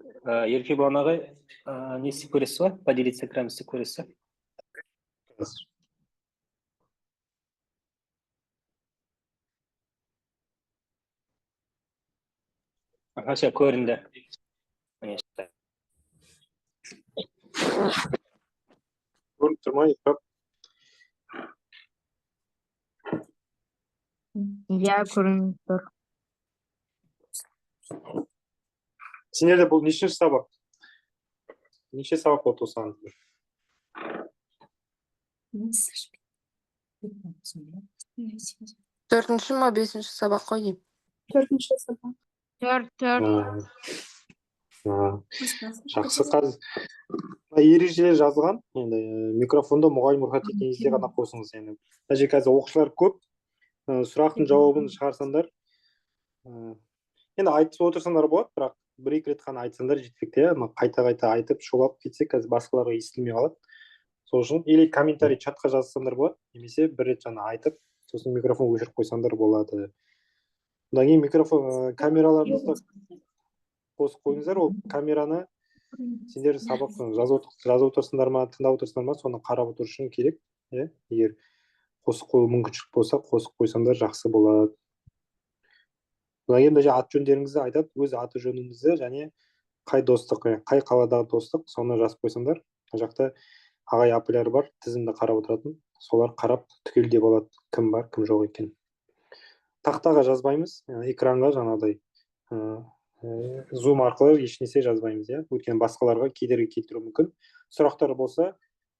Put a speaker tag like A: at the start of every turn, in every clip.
A: Еркебұлан ағай, не істеп көресіз ба? Поделиться экраном істеп көресіз ба?
B: Қазір.
A: Аха, все, көрінді. Міне шықты.
B: Көрініп тұр ма экран?
C: Иә, көрініп тұр.
B: Сендерде бұл нешінші сабақ? Неше сабақ болды осыған?
D: Төртінші ма, бесінші сабақ қой деймін.
E: Төртінші сабақ.
C: Төрт, төрт.
B: Жақсы, қазір мына ережелер жазылған. Енді микрофонды мұғалім рұқсат еткен кезде ғана қосыңыз. Енді мына жерде қазір оқушылар көп. Сұрақтың жауабын шығарсаңдар, енді айтып отырсаңдар болады, бірақ бір екі рет қана айтсаңдар жеткілікті, иә. Мына қайта-қайта айтып шулап кетсек, қазір басқаларға естілмей қалады. Сол үшін или комментарий чатқа жазсаңдар болады, немесе бір рет жаңа айтып, сосын микрофон өшіріп қойсаңдар болады. Одан кейін микрофон, камераларыңызды қосып қойыңыздар. Ол камераны сендер сабақ жазып отырсыңдар ма, тыңдап отырсыңдар ма, соны қарап отыру үшін керек, иә. Егер қосып қою мүмкіншілік болса, қосып қойсаңдар жақсы болады. Одан кейін мына жерде аты жөндеріңізді айтады, өз аты жөніңізді және қай достық, қай қаладағы достық, соны жазып қойсаңдар, мына жақта ағай апайлар бар, тізімді қарап отыратын, солар қарап түгелдеп алады, кім бар, кім жоқ екен. Тақтаға жазбаймыз, экранға жаңағыдай Zoom арқылы ешнәрсе жазбаймыз, иә, өйткені басқаларға кедергі келтіруі мүмкін. Сұрақтар болса,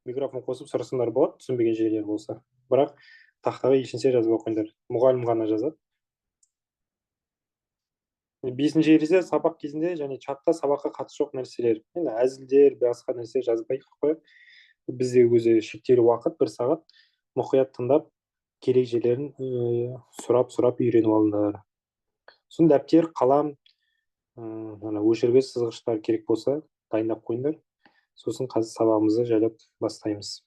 B: микрофон қосып сұрасаңдар болады, түсінбеген жерлер болса. Бірақ тақтаға ешнәрсе жазбай қойыңдар, мұғалім ғана жазады. Бесінші ереже: сабақ кезінде және чатта сабаққа қатысы жоқ нәрселер, енді әзілдер, басқа нәрсе жазбай қояйық. Бізде өзі шектеулі уақыт, бір сағат, мұқият тыңдап, керек жерлерін сұрап-сұрап үйреніп алыңдар. Сосын дәптер, қалам, ана өшіргіш сызғыштар керек болса дайындап қойыңдар. Сосын қазір сабағымызды жайлап бастаймыз.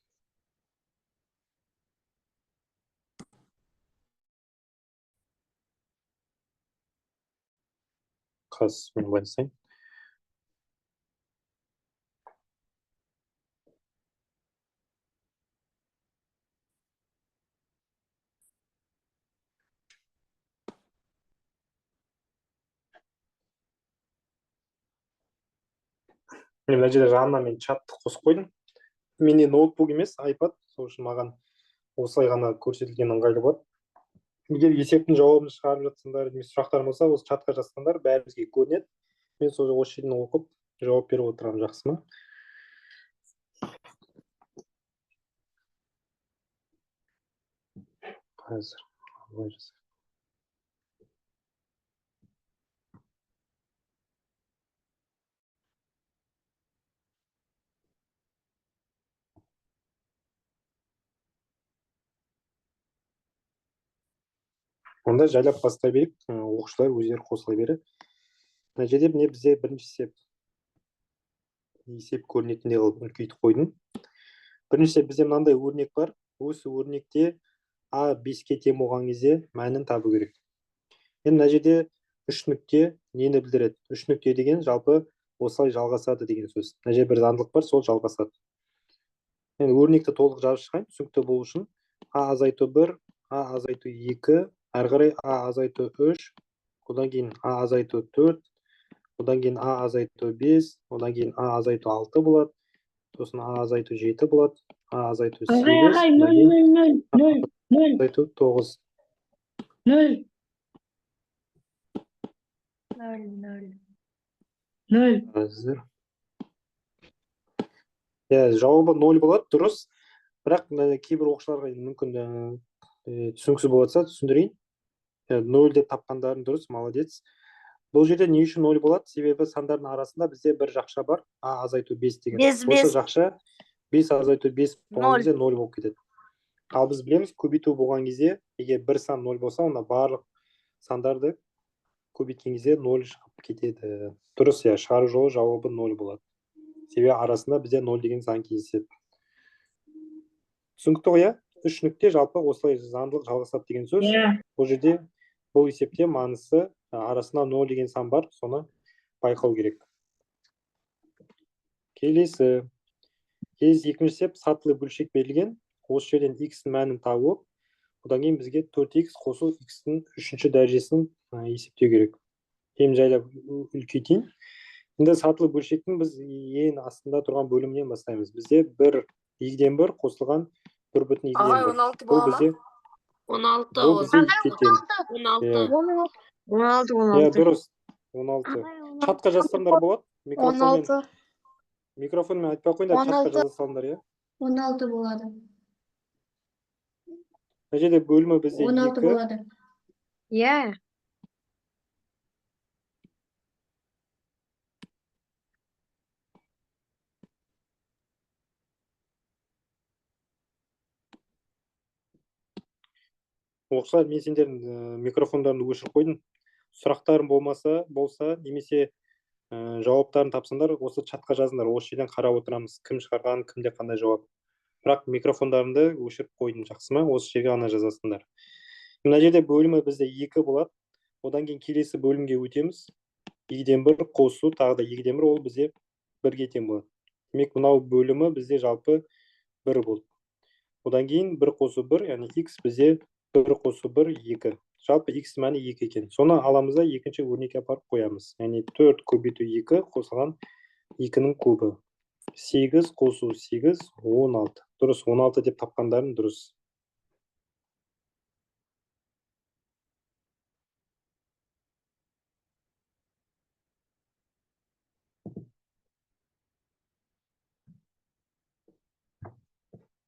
B: Қазір мен былай жасайын. Міне, мына жерде жанына мен чатты қосып қойдым. Менде ноутбук емес, iPad, сол үшін маған осылай ғана көрсетілген ыңғайлы болады. Егер есептің жауабын шығарып жатсаңдар, немесе сұрақтар болса, осы чатқа жазсаңдар, бәрімізге көрінеді. Мен сол осы жерден оқып жауап беріп отырамын, жақсы ма? Қазір былай жасайық. Онда жайлап бастай берейік, оқушылар өздері қосыла береді. Мына жерде міне бізде бірінші есеп. Есеп көрінетіндей қылып үлкейтіп қойдым. Бірінші бізде мынандай өрнек бар. Осы өрнекте А 5-ке тең болған кезде мәнін табу керек. Енді мына жерде үш нүкте нені білдіреді? Үш нүкте деген жалпы осылай жалғасады деген сөз. Мына жерде бір заңдылық бар, сол жалғасады. Енді өрнекті толық жазып шығайын, түсінікті болу үшін. А азайту 1, А азайту 2, әрі қарай А азайту 3, одан кейін А азайту 4, одан кейін А азайту 5, одан кейін А азайту 6 болады, сосын А азайту 7 болады, А азайту 8,
F: Ағай, ағай,
B: одан
F: нөл,
B: кейін
F: нөл, нөл, нөл, нөл,
B: азайту 9.
F: нөл,
C: Нөл, нөл.
F: нөл.
B: Қазір. Иә, жауабы 0 болады, дұрыс. Бірақ мына кейбір оқушыларға енді мүмкін, түсініксіз болса түсіндірейін. 0 деп тапқандарың дұрыс, молодец. Бұл жерде не үшін 0 болады? Себебі сандардың арасында бізде бір жақша бар, А азайту 5 деген.
G: Бес,
B: Осы
G: бес.
B: жақша 5 азайту 5 болған
G: Ноль.
B: кезде 0 болып кетеді. Ал біз білеміз, көбейту болған кезде, егер бір сан 0 болса, онда барлық сандарды көбейткен кезде 0 шығып кетеді. Дұрыс, иә, шығару жолы жауабы 0 болады. Себебі арасында бізде 0 деген сан кездеседі. Түсінікті ғой, иә? Үш нүкте жалпы осылай заңдылық жалғасады деген сөз.
F: Иә.
B: Бұл жерде бұл есепте маңыздысы, арасында 0 деген сан бар, соны байқау керек. Келесі. Келесі екінші есеп сатылы бөлшек берілген. Осы жерден x-дің мәнін тауып, одан кейін бізге 4x қосу x-дің үшінші дәрежесін есептеу керек. Енді жайлап үлкейтейін. Енді сатылы бөлшектің біз ең астында тұрған бөлімінен бастаймыз. Бізде 1 2-ден 1 қосылған 1,2-ден 1.
D: Ағай, 16
B: Бұл
D: бола ма?
B: бізде
D: 16
B: бұл
D: ол.
B: бізде екіге тең.
D: 16.
B: Иә.
F: 16,
B: Иә,
F: 16.
B: дұрыс. 16. Чатқа жазсаңдар болады. Микрофонмен микрофонмен айтпай ақ қойыңдар, чатқа
E: 16.
B: жаза салыңдар, иә.
E: 16 болады.
B: Мына жерде бөлімі бізде
E: 16
B: 2.
E: болады.
C: Иә.
B: Оқушылар, мен сендердің микрофондарыңды өшіріп қойдым. Сұрақтарың болмаса, болса, немесе жауаптарын тапсаңдар, осы чатқа жазыңдар. Осы жерден қарап отырамыз, кім шығарған, кімде қандай жауап. Бірақ микрофондарыңды өшіріп қойдым, жақсы ма? Осы жерге ғана жазасыңдар. Мына жерде бөлімі бізде 2 болады. Одан кейін келесі бөлімге өтеміз. 2-ден 1 қосу тағы да 2-ден 1, ол бізде 1-ге тең болады. Демек, мынау бөлімі бізде жалпы 1 болды. Одан кейін 1 қосу 1, яғни x бізде 1 қосу 1, 2. Жалпы x мәні 2 екен. Соны аламыз да екінші өрнекке апарып қоямыз. Яғни 4 көбейту 2 қосылған 2-нің көбі. 8 қосу 8, 16. Дұрыс, 16 деп тапқандарың дұрыс.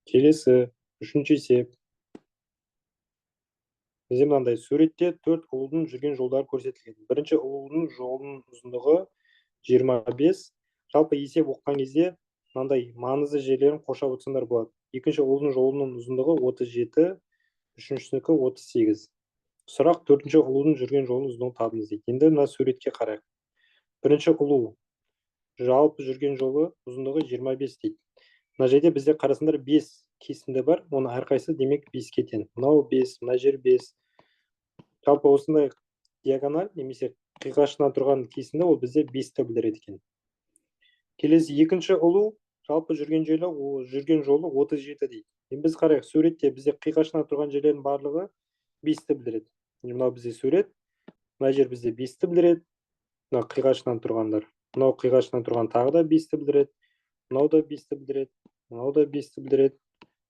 B: Келесі, үшінші есеп. Бізде мынандай суретте 4 ұлудың жүрген жолдары көрсетілген. Бірінші ұлудың жолының ұзындығы 25. Жалпы есеп оқыған кезде мынандай маңызды жерлерін қоршап отырсаңдар болады. Екінші ұлудың жолының ұзындығы 37, үшіншісінікі 38. Сұрақ төртінші ұлудың жүрген жолының ұзындығын табыңыз дейді. Енді мына суретке қарайық. Бірінші ұлу жалпы жүрген жолы ұзындығы 25 дейді. Мына жерде бізде қарасаңдар 5 кесінді бар, оның әрқайсысы демек 5-ке тең. Мынау 5, мына жер 5. Жалпы осындай диагональ немесе қиғашынан тұрған кесінді ол бізде 5-ті білдіреді екен. Келесі екінші ұлу жалпы жүрген жолы, о, жүрген жолы 37 дейді. Енді біз қарайық, суретте бізде қиғашынан тұрған жерлердің барлығы 5-ті білдіреді. Енді мынау бізде сурет, мына жер бізде 5-ті білдіреді. Мына қиғашынан тұрғандар. Мынау қиғашынан тұрған тағы да 5-ті білдіреді. Мынау да 5-ті білдіреді. Мынау да 5-ті білдіреді.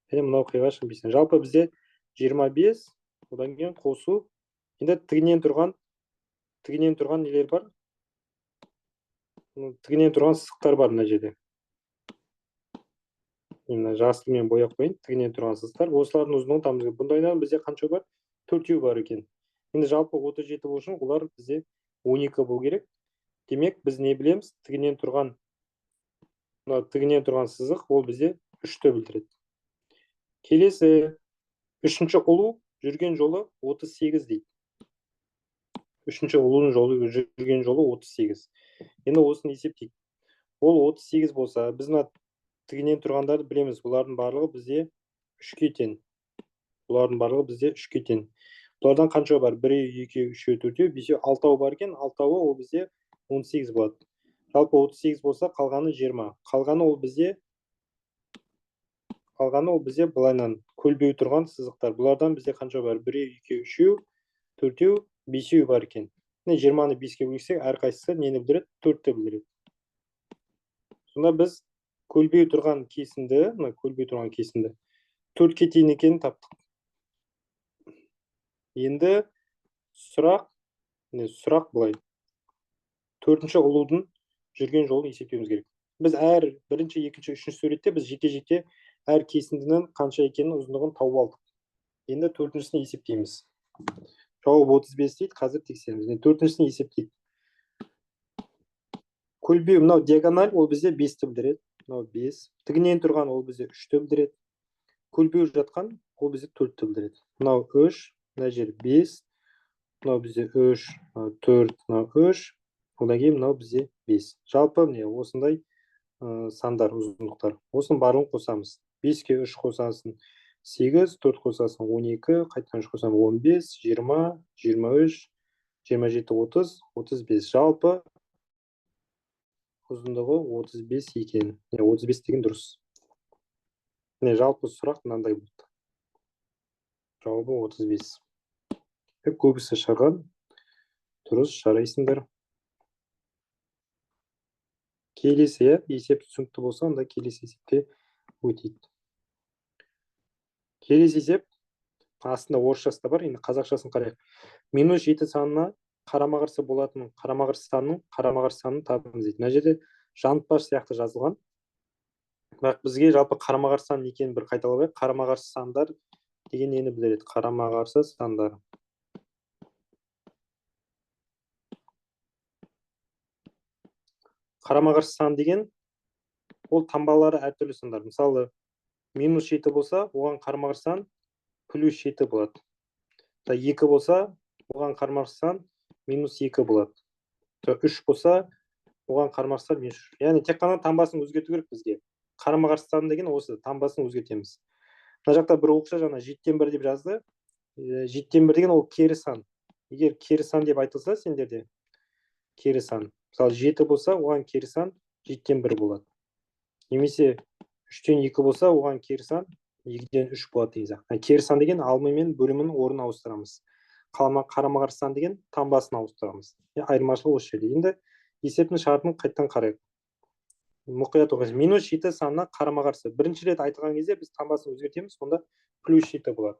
B: Және мынау қиғаш 5. Жалпы бізде 25, одан кейін қосу. Енді тігінен тұрған нелер бар? Тігінен тұрған сызықтар бар мына жерде. Мына жасылмен бояп қояйын, тігінен тұрған сызықтар. Осылардың ұзындығын табуымыз керек. Бұндайдан бізде қанша бар? 4 бар екен. Енді жалпы 37 болу үшін олар бізде 12 болу керек. Демек, біз не білеміз? Тігінен тұрған, мына тігінен тұрған сызық ол бізде 3-ті білдіреді. Келесі үшінші ұлу жүрген жолы 38 дейді. Үшінші ұлудың жолы, жүрген жолы 38. Енді осыны есептейік. Ол 38 болса, біз мына тігінен тұрғандарды білеміз. Бұлардың барлығы бізде 3-ке тең. Бұлардың барлығы бізде 3-ке тең. Бұлардан қанша бар? 1, 2, 3, 4, 5, 6 бар екен. 6-ауы ол бізде 18 болады. Жалпы 38 болса, қалғаны 20. Қалғаны ол бізде, қалғаны ол бізде былайынан көлбеу тұрған сызықтар. Бұлардан бізде қанша бар? 1, 2, 3, 4, 5 бар екен. Міне 20-ны 5-ке бөлсек, әрқайсысы нені білдіреді? 4-ті білдіреді. Сонда біз көлбеу тұрған кесінді, мына көлбеу тұрған кесінді 4-ке тең екенін таптық. Енді сұрақ, міне сұрақ былай. Төртінші ұлудың жүрген жолын есептеуіміз керек. Біз әр бірінші, екінші, үшінші суретте біз жеке-жеке әр кесіндінің қанша екенін, ұзындығын тауып алдық. Енді төртіншісін есептейміз. Жауап 35 дейді, қазір тексереміз. Енді төртіншісін есептейік. Көлбеу, мынау диагональ, ол бізде 5-ті білдіреді. Мынау 5. Тігінен тұрған ол бізде 3-ті білдіреді. Көлбеу жатқан ол бізде 4-ті білдіреді. Мынау 3, мына жер 5, мынау бізде 3, мынау 4, мынау 3, одан кейін мынау бізде 5. Жалпы міне осындай сандар, ұзындықтар. Осының барлығын қосамыз. 5-ке 3 қосасың 8, 4 қосасың 12, қайтадан 3 қосасың 15, 20, 23, 27, 30, 35. Жалпы Ұзындығы 35 екен. 35 деген дұрыс. Міне, жалпы сұрақ мынандай болды. Жауабы 35. Көбісі шығарған. Дұрыс, жарайсыңдар. Келесі, есеп түсінікті болса, онда келесі есепке өтейік. Келесі есеп астында орысшасы да бар, енді қазақшасын қарайық. Минус 7 санына қарама-қарсы болатын қарама-қарсы санның қарама-қарсы санын табыңыз дейді. Мына жерде жанытпаш сияқты жазылған. Бірақ бізге жалпы қарама-қарсы сан екенін бір қайталап алайық. Қарама-қарсы сандар деген нені білдіреді? Қарама-қарсы сандар. Қарама-қарсы сан деген ол таңбалары әртүрлі сандар. Мысалы, минус 7 болса, оған қарама-қарсы сан плюс 7 болады. 2 болса, оған қарама-қарсы сан минус 2 болады. 3 болса, оған қарама-қарсы сан минус 3. Яғни тек қана таңбасын өзгерту керек бізге. Қарама-қарсы сан деген осы, таңбасын өзгертеміз. Мына жақта бір оқушы жаңа 7-тен 1 деп жазды. 7-тен 1 деген ол кері сан. Егер кері сан деп айтылса сендерде, кері сан. Мысалы, 7 болса, оған кері сан 7-тен 1 болады. Немесе 3-тен 2 болса, оған кері сан 2-ден 3 болады деген сияқты. Кері сан деген алымы мен бөлімін орнын ауыстырамыз. Қарама-қарсы сан деген таңбасын ауыстырамыз. Айырмашылығы осы жерде. Енді есептің шартын қайтадан қарайық. Мұқият оқыңыз. Минус 7 санына қарама-қарсы. Бірінші рет айтылған кезде біз таңбасын өзгертеміз, сонда плюс 7 болады.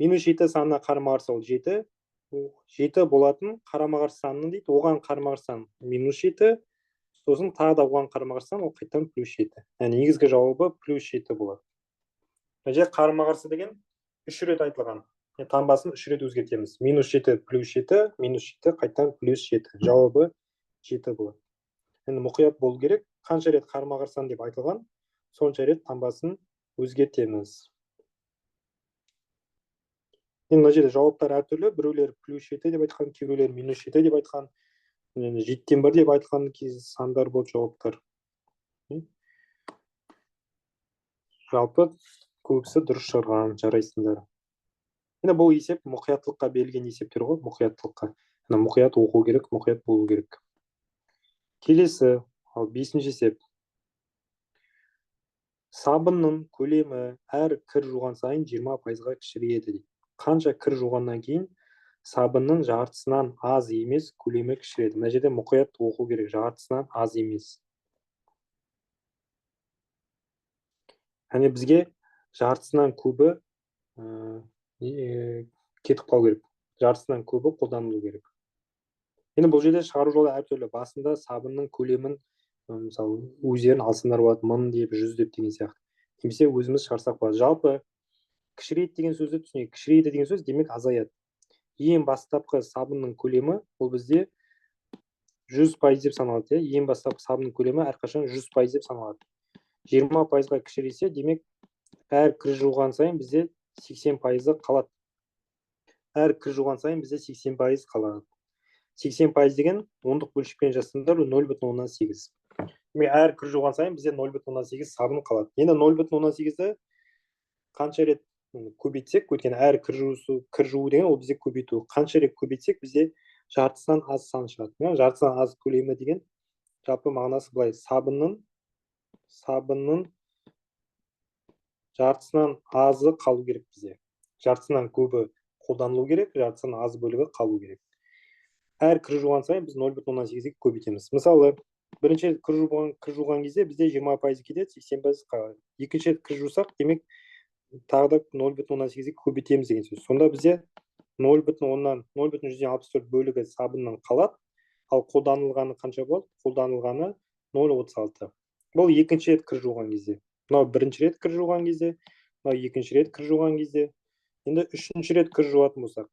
B: Минус 7 санына қарама-қарсы ол 7. 7 болатын қарама-қарсы санның дейді, оған қарама-қарсы сан минус 7, сосын тағы да оған қарама-қарсы сан, ол қайтадан плюс 7. Яғни негізгі жауабы плюс 7 болады. Мына жерде қарама-қарсы деген 3 рет айтылған. Таңбасын 3 рет өзгертеміз. Минус 7 плюс 7, минус 7 қайтадан плюс 7. Жауабы 7 болады. Енді мұқият болу керек. Қанша рет қарама-қарсы сан деп айтылған, сонша рет таңбасын өзгертеміз. Енді мына жерде жауаптар әртүрлі. Біреулер плюс 7 деп айтқан, кейбіреулер минус 7 деп айтқан, 7-тен 1 деп айтқан сандар болды жауаптар. Жалпы көбісі дұрыс шығарған, жарайсыңдар. Енді бұл есеп мұқияттылыққа берілген есептер ғой, мұқияттылыққа. Мұқият оқу керек, мұқият болу керек. Келесі, ал 5-ші есеп. Сабынның көлемі әр кір жуған сайын 20%-ға кішірейеді дейді. Қанша кір жуғаннан кейін сабынның жартысынан аз емес көлемі кішіреді. Мына жерде мұқият оқу керек, жартысынан аз емес. Яғни бізге жартысынан көбі кетіп қалу керек. Жартысынан көбі қолданылу керек. Енді бұл жерде шығару жолы әртүрлі. Басында сабынның көлемін, мысалы, өздерін алсаңдар болады, 1000 деп, 100 деп деген сияқты. Немесе өзіміз шығарсақ болады. Жалпы кішірейді деген сөзді түсінейік. Кішірейді деген сөз демек азаяды. Ең бастапқы сабынның көлемі ол бізде 100% деп саналады. Ең бастапқы сабынның көлемі әрқашан 100% деп саналады. 20%-ға кішірейсе, демек әр кір жуған сайын бізде 80% қалады. Әр кір жуған сайын бізде 80% қалады. 80% деген ондық бөлшекпен жазсаңдар 0,8. Демек әр кір жуған сайын бізде 0,8 сабын қалады. Енді 0,8-ді қанша рет көбейтсек, өйткені әр кір жуу деген ол бізде көбейту. Қанша рет көбейтсек, бізде жартысынан аз сан шығады. Жартысынан аз көлемі деген жалпы мағынасы былай: сабынның жартысынан азы қалу керек бізде. Жартысынан көбі қолданылу керек, жартысынан аз бөлігі қалу керек. Әр кір жуған сайын біз 0,8-ге көбейтеміз. Мысалы, бірінші рет кір жуған кезде бізде 20% кетеді, 80% қалады. Екінші рет кір жусақ, демек тағы да 0,8-ге көбейтеміз деген сөз. Сонда бізде 0,0,164 бөлігі сабыннан қалады, ал қолданылғаны қанша болады? Қолданылғаны 0,36. Бұл екінші рет кір жуған кезде. Мынау бірінші рет кір жуған кезде, мынау екінші рет кір жуған кезде. Енді үшінші рет кір жуатын болсақ,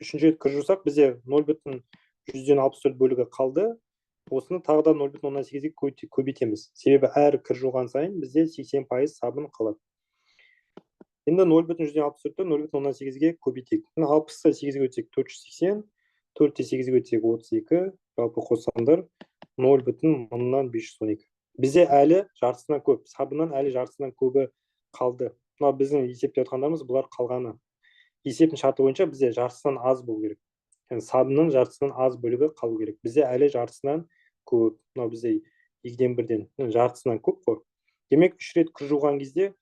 B: үшінші рет кір жусақ, бізде 0,164 бөлігі қалды. Осыны тағы да 0,8-ге көбейтеміз. Себебі әр кір жуған сайын бізде 80% сабын қалады. Енді 0,164-ті 0,8-ге көбейтейік. 60-ты 8-ге өтсек 480, 4-те 8-ге өтсек 32, жалпы қоссаңдар 0,512. Бізде әлі жартысынан көп, сабыннан әлі жартысынан көбі қалды. Мынау біздің есептеп жатқандарымыз, бұлар қалғаны. Есептің шарты бойынша бізде жартысынан аз болу керек. Яғни сабынның жартысынан аз бөлігі қалу керек. Бізде әлі жартысынан көп. Мынау бізде 2-ден 1-ден жартысынан көп қой. Демек 3 рет кір жуған кезде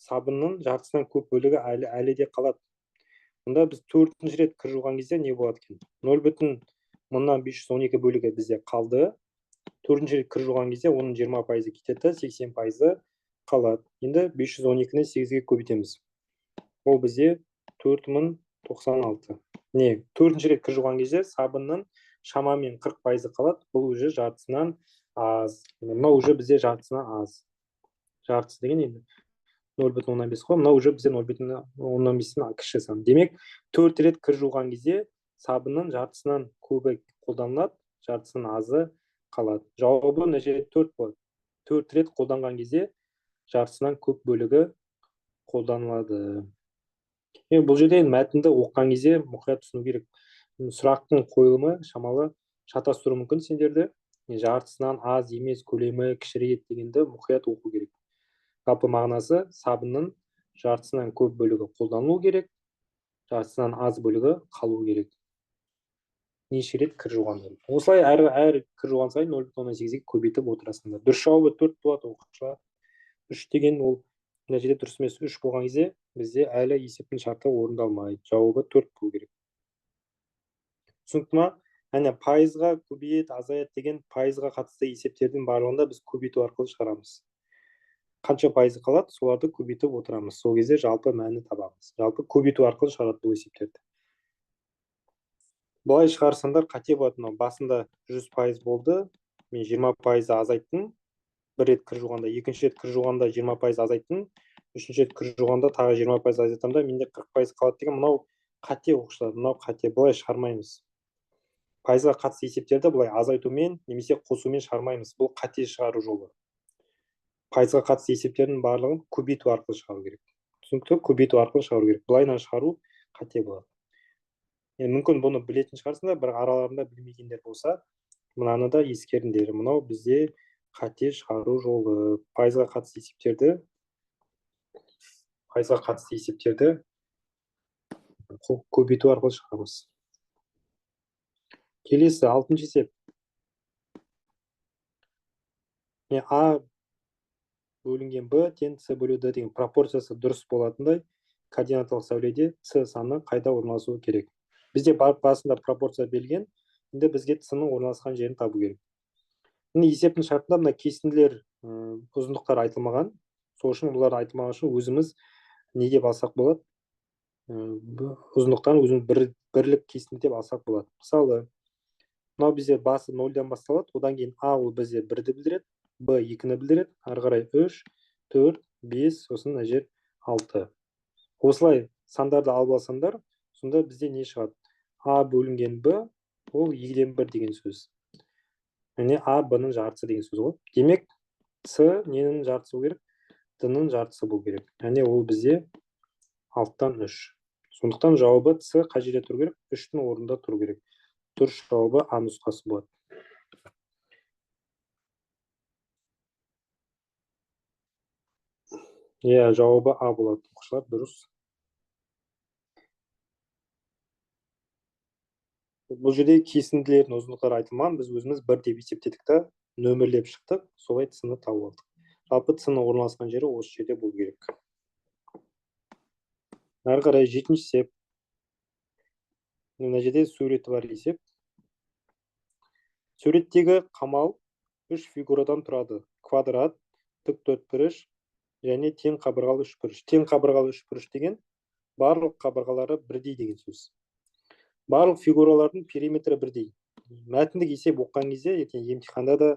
B: сабынның жартысынан көп бөлігі әлі де қалады. Мұнда біз 4-ші рет кір жуған кезде не болады екен? 0,512 бөлігі бізде қалды. 4-ші рет кір жуған кезде оның 20% кетеді, 80% қалады. Енді 512-ні 8-ге көбейтеміз. Ол бізде 4096. Не, 4-ші рет кір жуған кезде сабынның шамамен 40% қалады. Бұл уже жартысынан аз. Мынау уже бізде жартысынан аз. Жартысы деген енді 0,5 қой. Мынау уже бізде 0,5-тен кіші сан. Демек, 4 рет кір жуған кезде сабынның жартысынан көбі қолданылады, жартысынан азы қалады. Жауабы мына жерде 4 болады. 4 рет қолданған кезде жартысынан көп бөлігі қолданылады. Енді бұл жерде мәтінді оқыған кезде мұқият түсіну керек. Сұрақтың қойылымы шамалы шатастыруы мүмкін сендерді. Жартысынан аз емес, көлемі кішірейеді дегенді мұқият оқу керек. Жалпы мағынасы сабынның жартысынан көп бөлігі қолданылу керек, жартысынан аз бөлігі қалу керек. Неше рет кір жуған. Осылай әр кір жуған сайын 0,8-ге көбейтіп отырасыңдар. Дұрыс жауабы 4 болады оқушылар. 3 деген ол мына жерде дұрыс емес. 3 болған кезде бізде әлі есептің шарты орындалмайды. Жауабы 4 болу керек. Түсінікті ма? Әне пайызға көбейеді, азаяды деген пайызға қатысты есептердің барлығында біз көбейту арқылы шығарамыз. Қанша пайызы қалады, соларды көбейтіп отырамыз. Сол кезде жалпы мәні табамыз. Жалпы көбейту арқылы шығарады бұл есептерді. Былай шығарсаңдар қате болады. Мынау басында 100% болды. Мен 20% азайттым. Бір рет кір жуғанда, екінші рет кір жуғанда 20% азайттым. Үшінші рет кір жуғанда тағы 20% азайтамын да, менде 40% қалады деген мынау қате оқушылар, мынау қате. Былай шығармаймыз. Пайызға қатысты есептерді былай азайтумен немесе қосумен шығармаймыз. Бұл қате шығару жолы. Пайызға қатысты есептердің барлығын көбейту арқылы шығару керек. Түсінікті? Көбейту арқылы шығару керек. Былайынан шығару қате болады. Енді мүмкін бұны білетін шығарсыңдар, бірақ араларында білмегендер болса, мынаны да ескеріңдер. Мынау бізде қате шығару жолы. Пайызға қатысты есептерді көбейту арқылы шығарамыз. Келесі 6-шы есеп. А бөлінген Б тең С бөлу Д деген пропорциясы дұрыс болатындай координаталық сәуледе С саны қайда орналасуы керек. Бізде басында пропорция берілген, енді бізге С-ның орналасқан жерін табу керек. Міне есептің шартында мына кесінділер ұзындықтары айтылмаған. Сол үшін бұлар айтылмаған үшін өзіміз не деп алсақ болады? Ұзындықтарын өзіміз бірлік кесінді деп алсақ болады. Мысалы, мынау бізде басы 0-дан басталады, одан кейін А ол бізде 1-ді білдіреді, Б 2-ні білдіреді, ары қарай 3, 4, 5, сосын мына жер 6. Осылай сандарды алып алсаңдар, сонда бізде не шығады? А бөлінген Б ол 2-ден 1 деген сөз. Яғни А Б-ның жартысы деген сөз ғой. Демек, С ненің жартысы болу керек? Д-ның жартысы болу керек. Яғни ол бізде 6-тан 3. Сондықтан жауабы С қай жерде тұру керек? 3-тің орнында тұру керек. Дұрыс жауабы А нұсқасы болады. Иә, жауабы А болады. Оқушылар, дұрыс. Бұл жерде кесінділердің ұзындықтары айтылмаған, біз өзіміз 1 деп есептедік та, нөмірлеп шықтық, солай С-ны тауып алдық. Жалпы С-ның орналасқан жері осы жерде болу керек. Әрі қарай 7-ші есеп. Мына жерде суреті бар есеп. Суреттегі қамал 3 фигурадан тұрады. Квадрат, тік төртбұрыш және тең қабырғалы үшбұрыш. Тең қабырғалы үшбұрыш деген барлық қабырғалары бірдей деген сөз. Барлық фигуралардың периметрі бірдей. Мәтіндік есеп оқыған кезде, ертең емтиханда да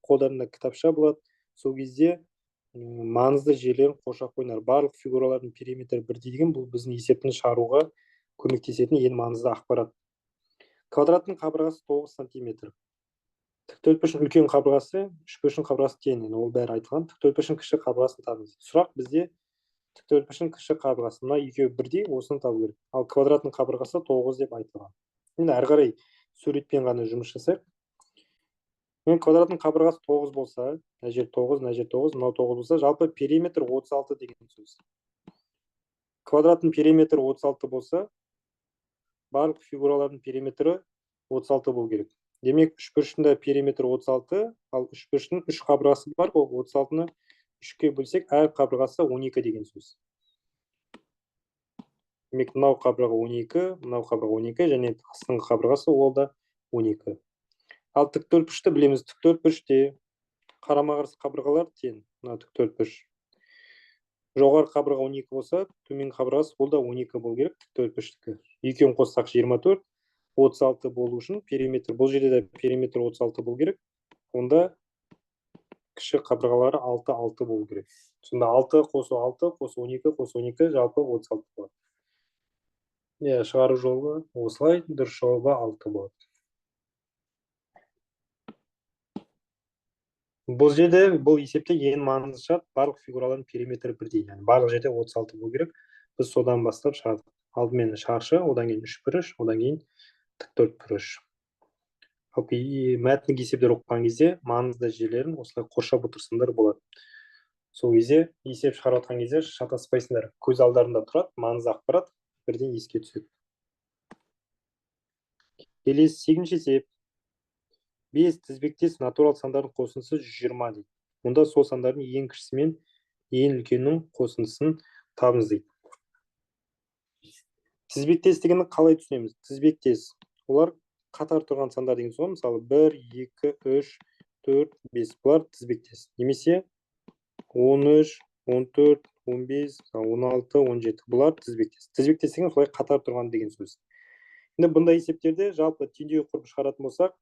B: қолдарында кітапша болады. Сол кезде маңызды жерлерін қоршап қойыңдар. Барлық фигуралардың периметрі бірдей деген бұл біздің есептің шығаруға көмектесетін ең маңызды ақпарат. Квадраттың қабырғасы 9 сантиметр. Тік төртбұрыштың үлкен қабырғасы, үшбұрыштың қабырғасы тең. Енді ол бәрі айтылған. Тік төртбұрыштың кіші қабырғасын табыңыз. Сұрақ бізде тік төртбұрыштың кіші қабырғасы. Мына екеуі бірдей, осыны табу керек. Ал квадраттың қабырғасы 9 деп айтылған. Енді әрі қарай суретпен ғана жұмыс жасайық. Мен квадраттың қабырғасы 9 болса, мына жер 9, мына жер 9, мынау 9 болса, жалпы периметр 36 деген сөз. Квадраттың периметрі 36 болса, барлық фигуралардың периметрі 36 болу керек. Демек, үшбұрыштың да периметрі 36, ал үшбұрыштың үш қабырғасы бар ғой, 36-ны 3-ке бөлсек, әр қабырғасы 12 деген сөз. Демек, мынау қабырға 12, мынау қабырға 12 және астыңғы қабырғасы ол да 12. Ал тіктөртбұрышты білеміз. Тіктөртбұрыште қарама-қарсы қабырғалар тең. Мына тіктөртбұрыш. Жоғары қабырға 12 болса, төменгі қабырғасы ол да 12 болу керек тіктөртбұрыштікі. Екеуін қоссақ 24, 36 болу үшін периметр, бұл жерде де периметр 36 болу керек. Онда кіші қабырғалары 6, 6 болу керек. Сонда 6 қосу 6 қосу 12 қосу 12 жалпы 36 болады. Иә, шығару жолы осылай, дұрыс жауабы 6 болады. Бұл жерде, бұл есепте ең маңызды шарт, барлық фигуралардың периметрі бірдей. Яғни барлық жерде 36 болу керек. Біз содан бастап шығардық. Алдымен шаршы, одан кейін үшбұрыш, одан кейін тіктөртбұрыш. Жалпы мәтіндік есептер оқыған кезде маңызды жерлерін осылай қоршап отырсаңдар болады. Сол кезде есеп шығарып жатқан кезде шатаспайсыңдар. Көз алдарында тұрады, маңызды ақпарат бірден еске түседі. Келесі 8-ші есеп. 5 тізбектес натурал сандардың қосындысы 120 дейді. Онда сол сандардың ең кішісі мен ең үлкенінің қосындысын табыңыз дейді. Тізбектес дегенді қалай түсінеміз? Тізбектес. Олар қатар тұрған сандар деген сөз. Мысалы, 1, 2, 3, 4, 5. Бұлар тізбектес. Немесе 13, 14, 15, 16, 17. Бұлар тізбектес. Тізбектес деген солай қатар тұрған деген сөз. Енді бұндай есептерде жалпы теңдеу құрып шығаратын болсақ,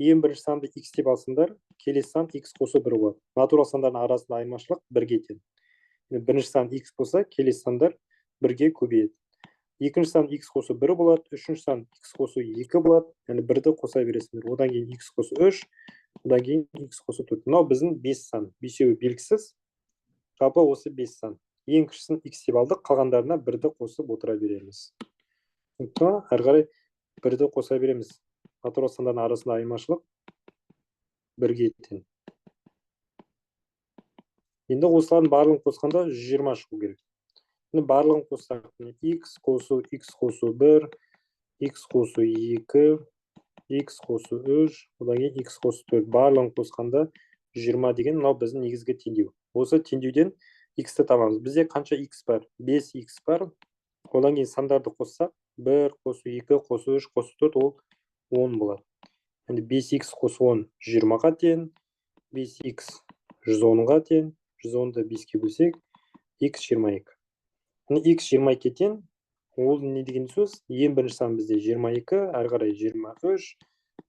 B: ең бірінші санды x деп алсаңдар, келесі сан x қосу 1 болады. Натурал сандардың арасында айырмашылық 1-ге тең. Енді бірінші сан x болса, келесі сандар 1-ге көбейеді. Екінші сан x қосу 1 болады, үшінші сан x қосу 2 болады, яғни 1-ді қоса бересіңдер. Одан кейін x қосу 3, одан кейін x қосу 4. Мынау біздің 5 сан, бесеуі белгісіз. Жалпы осы 5 сан. Ең кішісін x деп алдық, қалғандарына 1-ді қосып отыра береміз. Түсінікті ма? Әрі қарай 1-ді қоса береміз. Натурал сандардың арасында айырмашылық 1-ге тең. Енді осылардың барлығын қосқанда 120 шығу керек. Енді барлығын қоссақ, x қосу x қосу 1, x қосу 2, x қосу 3, одан кейін x қосу 4. Барлығын қосқанда 120 деген мынау біздің негізгі теңдеу. Осы теңдеуден x-ті табамыз. Бізде қанша x бар? 5x бар. Одан кейін сандарды қоссақ, 1 қосу 2 қосу 3 қосу 4 ол 10 болады. Енді 5x қосу 10 120-ға тең, 5x 110-ға тең, 110-ды 5-ке бөлсек, x 22. Енді x 22-ге тең, ол не деген сөз? Ең бірінші сан бізде 22, әрі қарай 23,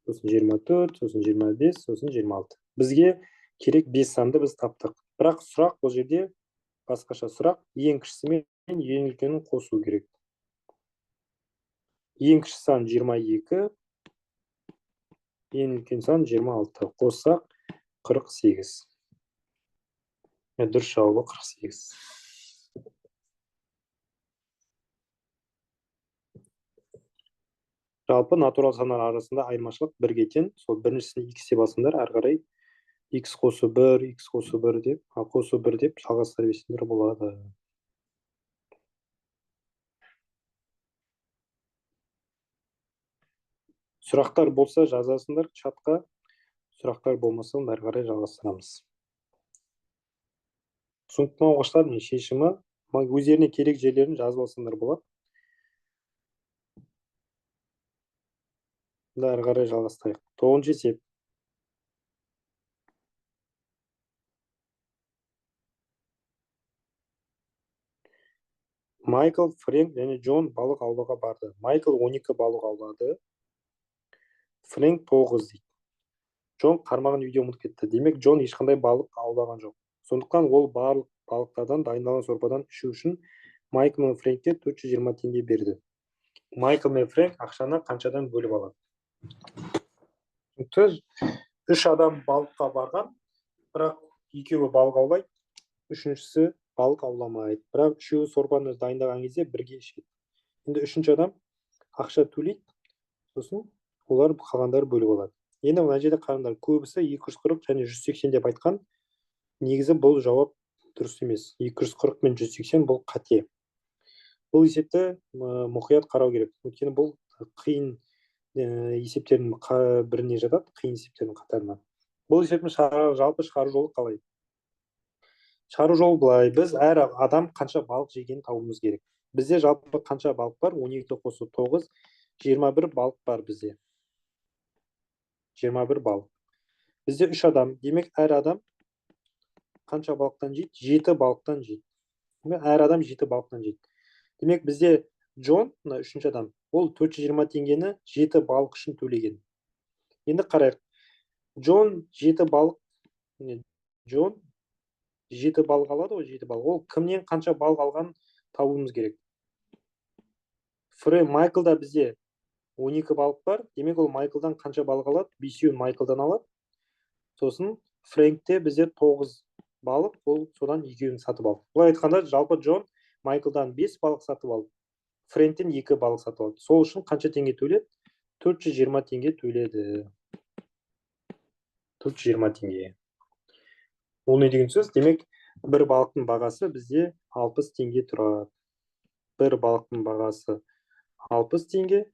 B: сосын 24, сосын 25, сосын 26. Бізге керек 5 санды біз таптық. Бірақ сұрақ бұл жерде басқаша сұрақ, ең кішісі мен ең үлкенін қосу керек. Ең кіші сан 22, ең үлкен сан 26. Қоссақ 48. Дұрыс жауабы 48. Жалпы натурал сандар арасында айырмашылық 1-ге тең. Сол біріншісін x деп алсаңдар, әрі қарай x қосу 1, x қосу 1 деп, а қосу 1 деп жалғастыра берсеңдер болады. Сұрақтар болса жазасыңдар чатқа, сұрақтар болмаса онда әрі қарай жалғастырамыз. Түсінікті ме оқушылар? Міне шешімі, өздеріне керек жерлерін жазып алсаңдар болады. Онда әрі қарай жалғастырайық. 9-шы есеп. Майкл, Фрэнк және Джон балық аулауға барды. Майкл 12 балық аулады. Фрэнк 9 дейді. Джон қармағын үйде ұмытып кетті. Демек, Джон ешқандай балық аулаған жоқ. Сондықтан ол барлық балықтардан дайындалған сорпадан ішу үшін Майкл мен Фрэнкке 420 теңге берді. Майкл мен Фрэнк ақшаны қаншадан бөліп алады? Түсінікті? 3 адам балыққа барған, бірақ екеуі балық аулайды, үшіншісі балық ауламайды. Бірақ үшеуі сорпаны дайындаған кезде бірге ішеді. Енді үшінші адам ақша төлейді, сосын олар қалғандары бөліп алады. Енді мына жерде қараңдар, көбісі 240 және 180 деп айтқан. Негізі бұл жауап дұрыс емес. 240 мен 180 бұл қате. Бұл есепті мұқият қарау керек. Өйткені бұл қиын Есептердің біріне жатады, қиын есептердің қатарына. Бұл есептің жалпы шығару жолы қалай? Шығару жолы былай: біз әр адам қанша балық жегенін табуымыз керек. Бізде жалпы қанша балық бар? 12 қосу 9, 21 балық бар бізде. 21 балық. Бізде 3 адам, демек әр адам қанша балықтан жейді? 7 балықтан жейді. Демек, әр адам 7 балықтан жейді. Демек, бізде Джон, мына үшінші адам, ол 420 теңгені 7 балық үшін төлеген. Енді қарайық. Джон 7 балық, міне, Джон 7 балық алады ғой, 7 балық. Ол кімнен қанша балық алғанын табуымыз керек. Майклда бізде 12 балық бар. Демек, ол Майклдан қанша балық алады? 5-еуін Майклдан алады. Сосын Фрэнкте бізде 9 балық, ол содан 2-еуін сатып алды. Былай айтқанда, жалпы Джон Майклдан 5 балық сатып алды, Фрэнктен 2 балық сатып алды. Сол үшін қанша теңге төледі? 420 теңге төледі. 420 теңге. Ол не деген сөз? Демек, бір балықтың бағасы бізде 60 теңге тұрады. Бір балықтың бағасы 60 теңге.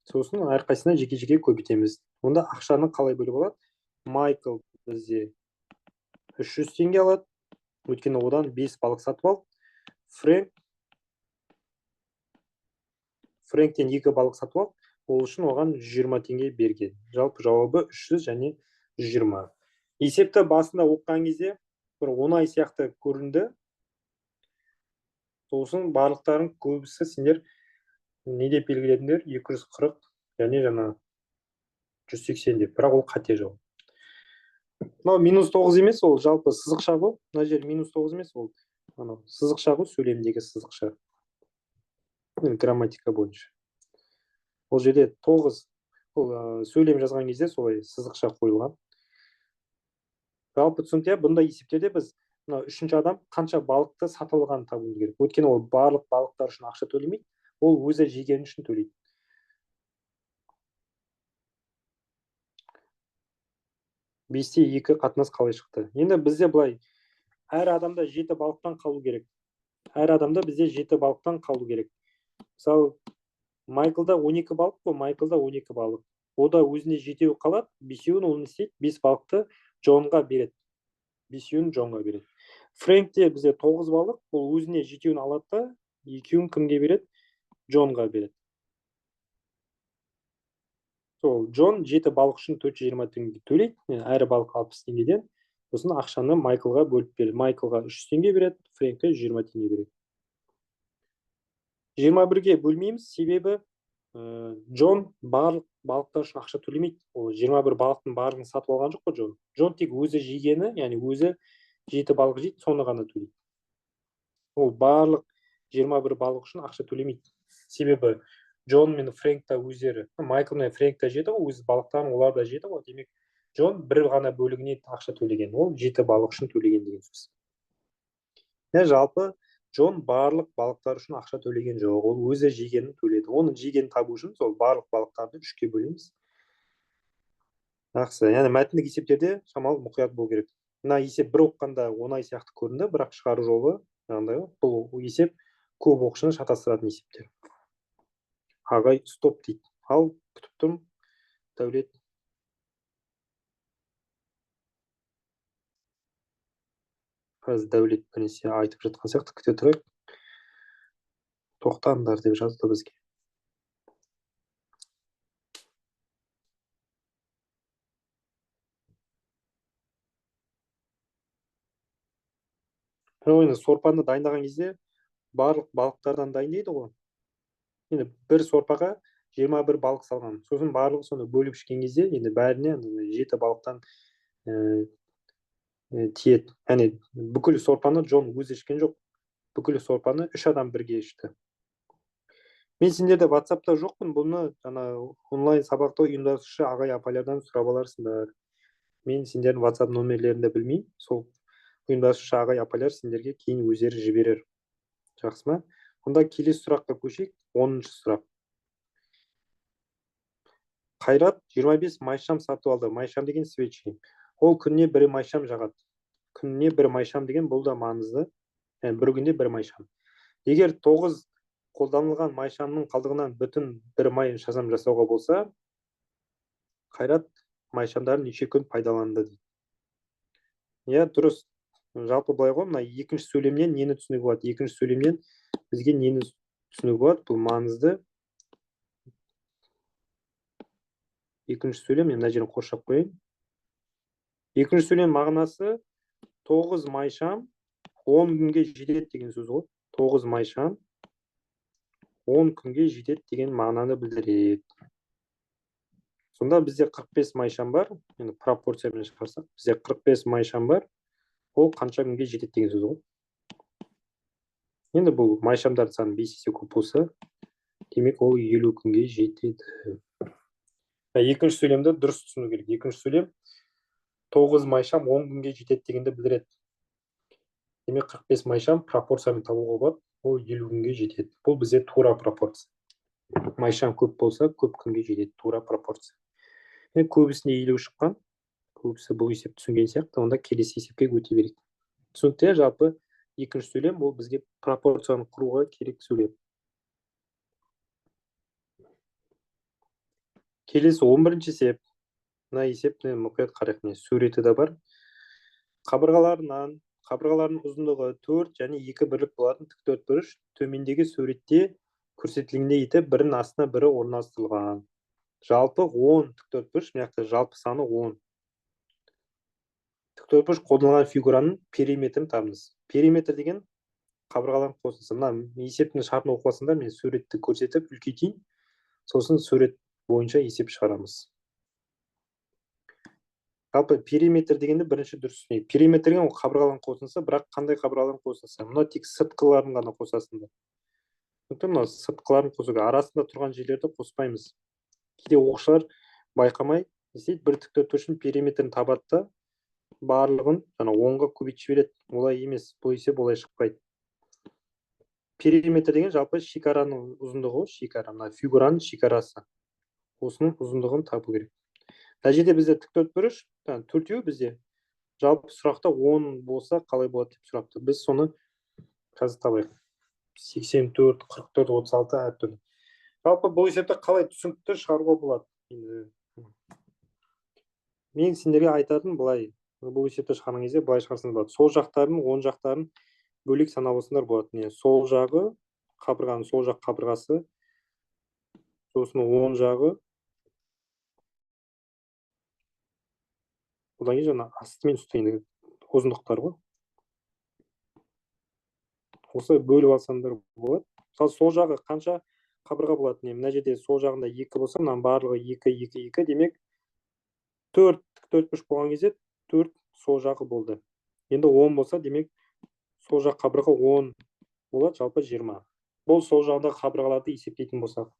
B: Сосын әрқайсысына жеке-жеке көбейтеміз. Онда ақшаны қалай бөліп алады? Майкл бізде 300 теңге алады. Өйткені одан 5 балық сатып алды. Фрэнктен 2 балық сатып алды. Ол үшін оған 120 теңге берген. Жалпы жауабы 300 және 120. Есепті басында оқыған кезде бір оңай сияқты көрінді. Сосын барлықтарың көбісі сендер не деп белгіледіңдер? 240 және жаңа 180 деп. Бірақ ол қате жауап. Мынау минус 9 емес, ол жалпы сызықша ғой. Мына жер минус 9 емес, ол анау сызықша ғой, сөйлемдегі сызықша. Енді грамматика бойынша. Ол жерде 9, ол сөйлем жазған кезде солай сызықша қойылған. Жалпы түсінікті, иә? Бұндай есептерде біз мына үшінші адам қанша балықты сатып алғанын табуымыз керек. Өйткені ол барлық балықтар үшін ақша төлемейді, ол өзі жегені үшін төлейді. Бесте екі қатынас қалай шықты? Енді бізде былай, әр адамда 7 балықтан қалу керек. Әр адамда бізде 7 балықтан қалу керек. Мысалы, Майклда 12 балық қой, Майклда 12 балық. Ода өзіне 7 қалады, 5-еуін ол не істейді? 5 балықты Джонға береді. 5-еуін Джонға береді. Фрэнкте бізде 9 балық, ол өзіне 7-еуін алады да, 2-еуін кімге береді? Джонға береді. Сол Джон 7 балық үшін 420 теңге төлейді, әр балық 60 теңгеден. Сосын ақшаны Майклға бөліп береді. Майклға 300 теңге береді, Фрэнкке 120 теңге береді. 21-ге бөлмейміз, себебі Джон барлық балықтар үшін ақша төлемейді. Ол 21 балықтың барлығын сатып алған жоқ қой Джон. Джон тек өзі жегені, яғни өзі 7 балық жейді, соны ғана төлейді. Ол барлық 21 балық үшін ақша төлемейді. Себебі Джон мен Фрэнк та өздері, Майкл мен Фрэнк та жеді ғой, өз балықтарын олар да жеді ғой. Демек, Джон бір ғана бөлігіне ақша төлеген, ол 7 балық үшін төлеген деген сөз. Жалпы Джон барлық балықтар үшін ақша төлеген жоқ, ол өзі жегенін төледі. Оның жегенін табу үшін сол барлық балықтарды 3-ке бөлеміз. Жақсы, яғни мәтіндік есептерде шамалы мұқият болу керек. Мына есеп бір оқығанда оңай сияқты көрінді, бірақ шығару жолы жаңағыдай ғой. Бұл есеп көп оқушыны шатастыратын есептер. Ағай стоп дейді. Ал күтіп тұрмын. Дәулет. Қазір Дәулет бірнәрсе айтып жатқан сияқты, күте тұрайық. Тоқтаңдар деп жазды бізге. Бірақ енді сорпаны дайындаған кезде барлық балықтардан дайындайды ғой. Енді бір сорпаға 21 балық салған. Сосын барлығы соны бөліп ішкен кезде енді бәріне 7 балықтан тиеді. Яғни бүкіл сорпаны Джон өзі ішкен жоқ. Бүкіл сорпаны 3 адам бірге ішті. Мен сендерде WhatsAppта жоқпын, бұны ана онлайн сабақты ұйымдастырушы ағай апайлардан сұрап аларсыңдар. Мен сендердің WhatsApp номерлерін де білмеймін. Сол ұйымдастырушы ағай апайлар сендерге кейін өздері жіберер. Жақсы ма? Онда келесі сұраққа көшейік. 10-шы сұрақ. Қайрат 25 майшам сатып алды. Майшам деген свечи. Ол күніне бір майшам жағады. Күніне бір майшам деген бұл да маңызды. Яғни бір күнде бір майшам. Егер 9 Қолданылған майшамның қалдығынан бүтін бір май шам жасауға болса, Қайрат майшамдарын неше күн пайдаланды дейді. Иә, дұрыс. Жалпы былай ғой, мына екінші сөйлемнен нені түсінуге болады? Екінші сөйлемнен бізге нені түсінуге болады? Бұл маңызды. Екінші сөйлем, мен мына жерін қоршап қояйын. Екінші сөйлем мағынасы 9 майшам 10 күнге жетеді деген сөз ғой. 9 майшам 10 күнге жетеді деген мағынаны білдіреді. Сонда бізде 45 майшам бар. Енді пропорциямен шығарсақ, бізде 45 майшам бар. Ол қанша күнге жетеді деген сөз ғой. Енді бұл майшамдардың саны 5 есе көп болса, демек ол 50 күнге жетеді. Екінші сөйлемді дұрыс түсіну керек. Екінші сөйлем 9 майшам 10 күнге жетеді дегенді білдіреді. Демек 45 майшам пропорциямен табуға болады, ол 50 күнге жетеді. Бұл бізде тура пропорция. Майшам көп болса, көп күнге жетеді, тура пропорция. Енді көбісіне 50 шыққан, көбісі бұл есеп түсінген сияқты, онда келесі есепке өте берейік. Түсінікті, жалпы екінші сөйлем ол бізге пропорцияны құруға керек сөйлем. Келесі 11-ші есеп. Мына есепті мұқият қарайық. Міне суреті де бар. Қабырғаларының ұзындығы 4 және 2 бірлік болатын тік төртбұрыш төмендегі суретте көрсетілгендей етіп бірінің астына бірі орналастырылған. Жалпы 10 тік төртбұрыш, мына жақта жалпы саны 10. Тік төртбұрыш қолданылған фигураның периметрін табыңыз. Периметр деген қабырғалардың қосындысы. Мына есептің шартын оқып алсаңдар, мен суретті көрсетіп үлкейтейін. Сосын сурет бойынша есеп шығарамыз. Жалпы периметр дегенді бірінші дұрыс түсінейік. Периметр деген ол қабырғалардың қосындысы, бірақ қандай қабырғалардың қосындысы? Мына тек сыртқыларын ғана қосасыңдар. Түсінікті, мына сыртқыларын қосуға, арасында тұрған жерлерді қоспаймыз. Кейде оқушылар байқамай не істейді, бір тік төртбұрыштың периметрін табады да барлығын жаңа 10-ға көбейтіп жібереді. Олай емес, бұл есеп олай шықпайды. Периметр деген жалпы шекараның ұзындығы, шекара, мына фигураның шекарасы. Осының ұзындығын табу керек. Мына жерде бізде тік төртбұрыш, төртеу бізде. Жалпы сұрақта 10 болса қалай болады деп сұрапты. Біз соны қазір табайық. 84, 44, 36 әртүрлі. Жалпы бұл есепті қалай түсінікті шығаруға болады? Енді мен сендерге айтатын былай, бұл есепті шығарған кезде былай шығарсаңыз болады. Сол жақтарын, оң жақтарын бөлек санап алсаңдар болады. Міне, сол жағы, қабырғаның сол жақ қабырғасы, сосын оң жағы, одан кейін жаңа асты мен үсті енді ұзындықтар ғой. Осылай бөліп алсаңдар болады. Мысалы, сол жағы қанша қабырға болады? Міне, мына жерде сол жағында 2 болса, мынаның барлығы 2, 2, 2, демек 4 төртбұрыш болған кезде 4 сол жағы болды. Енді 10 болса, демек сол жақ қабырға 10 болады, жалпы 20. Бұл сол жағындағы қабырғаларды есептейтін болсақ.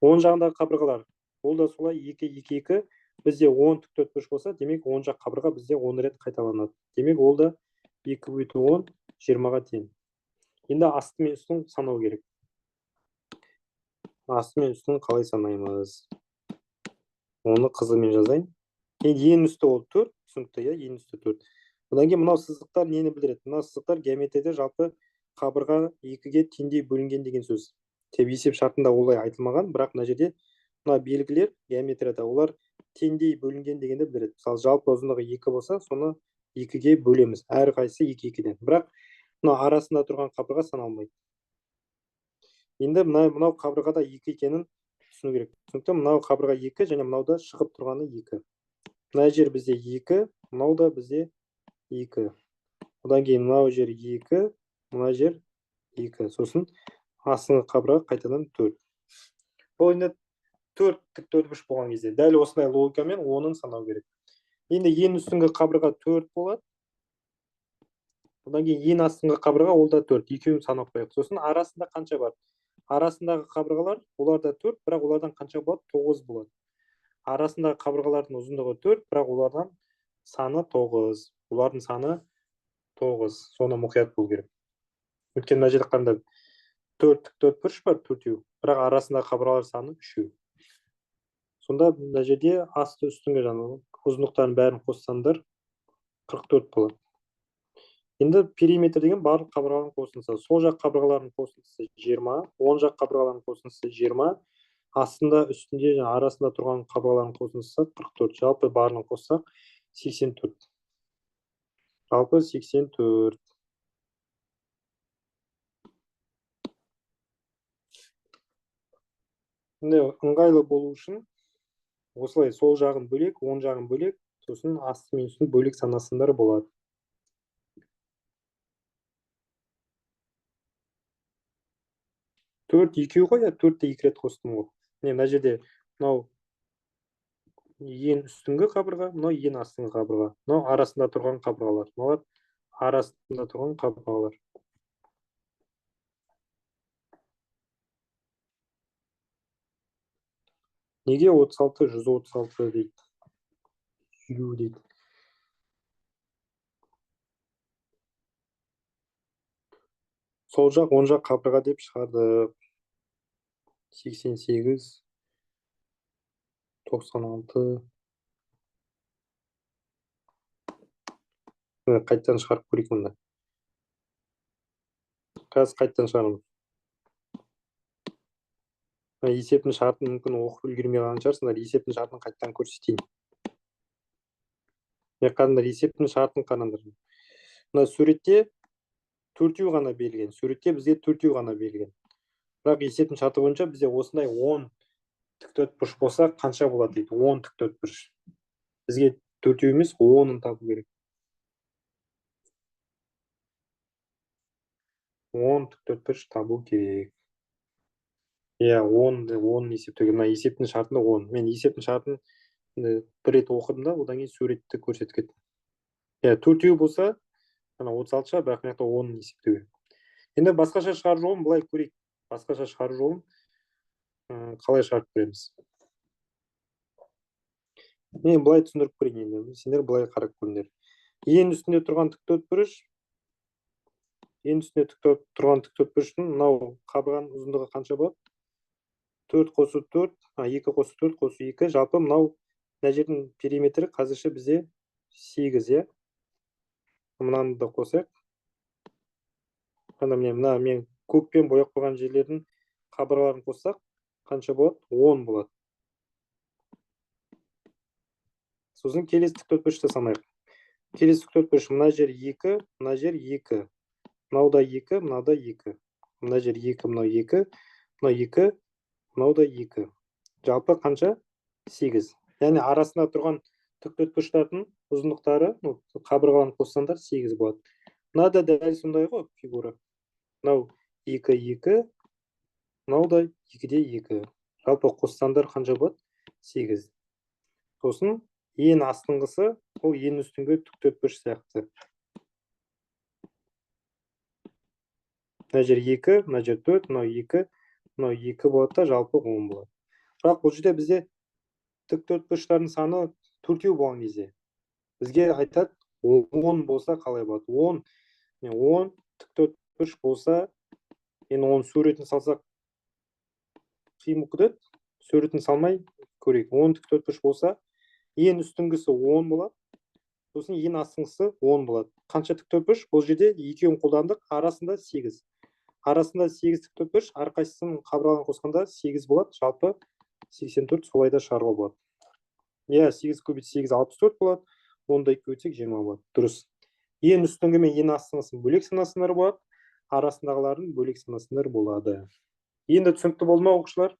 B: Оң жағындағы қабырғалар, ол да солай 2, 2, 2. Бізде 10 тік төртбұрыш болса, демек оң жақ қабырға бізде 10 рет қайталанады. Демек ол да 2 көбейту 10, 20-ға тең. Енді асты мен үстін санау керек. Асты мен үстін қалай санаймыз? Оны қызылмен жазайын. Енді ең үсті ол 4, түсінікті, иә, ең үсті 4. Одан кейін мынау сызықтар нені білдіреді? Мынау сызықтар геометрияда жалпы қабырға 2-ге теңдей бөлінген деген сөз. Тек есеп шартында олай айтылмаған, бірақ мына жерде мына белгілер геометрияда олар теңдей бөлінген дегенді білдіреді. Мысалы, жалпы ұзындығы 2 болса, соны 2-ге бөлеміз. Әрқайсысы 2-2-ден. Бірақ мына арасында тұрған қабырға саналмайды. Енді мынау қабырғада 2 екенін түсіну керек. Түсінікті, мынау қабырға 2 және мынау да шығып тұрғаны 2. Мына жер бізде 2, мынау да бізде 2. Одан кейін мынау жер 2, мына жер 2. Сосын астыңғы қабырға қайтадан 4. Бұл енді 4 тік төртбұрыш болған кезде дәл осындай логикамен 10-ын санау керек. Енді ең үстіңгі қабырға 4 болады. Одан кейін ең астыңғы қабырға ол да 4. Екеуін санап қояйық. Сосын арасында қанша бар? Арасындағы қабырғалар олар да 4, бірақ олардан қанша болады? 9 болады. Арасындағы қабырғалардың ұзындығы 4, бірақ олардан саны 9. Олардың саны 9. Соны мұқият болу керек. Өйткені мына жерде қандай 4 тік төртбұрыш бар, төртеу, бірақ арасындағы қабырғалар саны 3. Сонда мына жерде асты үстіңгі жаңағы ұзындықтардың бәрін қоссаңдар 44 болады. Енді периметр деген барлық қабырғалардың қосындысы. Сол жақ қабырғалардың қосындысы 20, оң жақ қабырғалардың қосындысы 20, астында, үстінде және арасында тұрған қабырғалардың қосындысы 44. Жалпы барлығын қоссақ 84. Жалпы 84. Енді ыңғайлы болу үшін осылай сол жағын бөлек, оң жағын бөлек, сосын асты мен үстін бөлек санасаңдар болады. Төрт екеу ғой, я төртті екі рет қостым ғой. Міне мына жерде мынау ең үстіңгі қабырға, мынау ең астыңғы қабырға, мынау арасында тұрған қабырғалар, мыналар арасында тұрған қабырғалар. Неге 36, 136 дейді? 50 дейді. Сол жақ, оң жақ қабырға деп шығардық. 88, 96. Қайтадан шығарып көрейік мұнда. Қазір қайтадан шығарамыз. Есептің шартын мүмкін оқып үлгермей қалған шығарсыңдар. Есептің шартын қайтадан көрсетейін. Қараңдар, есептің шартын қараңдар. Мына суретте төртеу ғана берілген. Суретте бізге төртеу ғана берілген. Бірақ есептің шарты бойынша бізде осындай 10 тік төртбұрыш болса қанша болады дейді. 10 тік төртбұрыш. Бізге төртеу емес, 10-ын табу керек. 10 тік төртбұрыш табу керек. Иә, 10 есептеу. Мына есептің шартында 10. Мен есептің шартын бір рет оқыдым да, одан кейін суретті көрсетіп кеттім. Иә, төртеу болса, ана 36 шығар, бірақ мына жақта 10 есептеу керек. Енді басқаша шығару жолын былай көрейік. Басқаша шығару жолын қалай шығарып көреміз? Мен былай түсіндіріп көрейін енді. Сендер былай қарап көріңдер. Ең үстінде тұрған тік төртбұрыш, ең үстінде тік тұрған тік төртбұрыштың мынау қабырғаның ұзындығы қанша болады? 4 қосу 4, 2 қосу 4 қосу 2. Жалпы мынау мына жердің периметрі қазірше бізде 8, иә? Мынаны да қосайық. Ана міне мына мен көкпен бояп қойған жерлердің қабырғаларын қоссақ қанша болады? 10 болады. Сосын келесі тік төртбұрышты санайық. Келесі тік төртбұрыш мына жер 2, мына жер 2. Мынау да 2, мынау да 2. Мына жер 2, мынау 2, мынау 2, мынау да 2. Жалпы қанша? 8. Яғни арасында тұрған тік төртбұрыштардың ұзындықтары, қабырғаларын қоссаңдар 8 болады. Мына да дәл сондай ғой фигура. Мынау 2, 2, мынау да 2-де 2. Жалпы қоссаңдар қанша болады? 8. Сосын ең астыңғысы ол ең үстіңгі тік төртбұрыш сияқты. Мына жер 2, мына жер 4, мынау 2, мынау 2 болады да жалпы 10 болады. Бірақ бұл жерде бізде тік төртбұрыштардың саны төртеу болған кезде бізге айтады 10 болса қалай болады? 10, 10 тік төртбұрыш болса, енді оның суретін салсақ қиын болып кетеді. Суретін салмай көрейік. 10 тік төртбұрыш болса, ең үстіңгісі 10 болады, сосын ең астыңғысы 10 болады. Қанша тік төртбұрыш? Бұл жерде екеуін қолдандық, арасында 8. Арасында 8 тік төртбұрыш, әрқайсысының қабырғаларын қосқанда 8 болады. Жалпы 84 солай да шығаруға болады. Иә, 8 көбейту 8 64 болады. 10-ды көбейтсек 20 болады. Дұрыс. Ең үстіңгі мен ең астыңғысын бөлек санасыңдар болады, арасындағыларын бөлек санасыңдар болады. Енді түсінікті болды ма, оқушылар?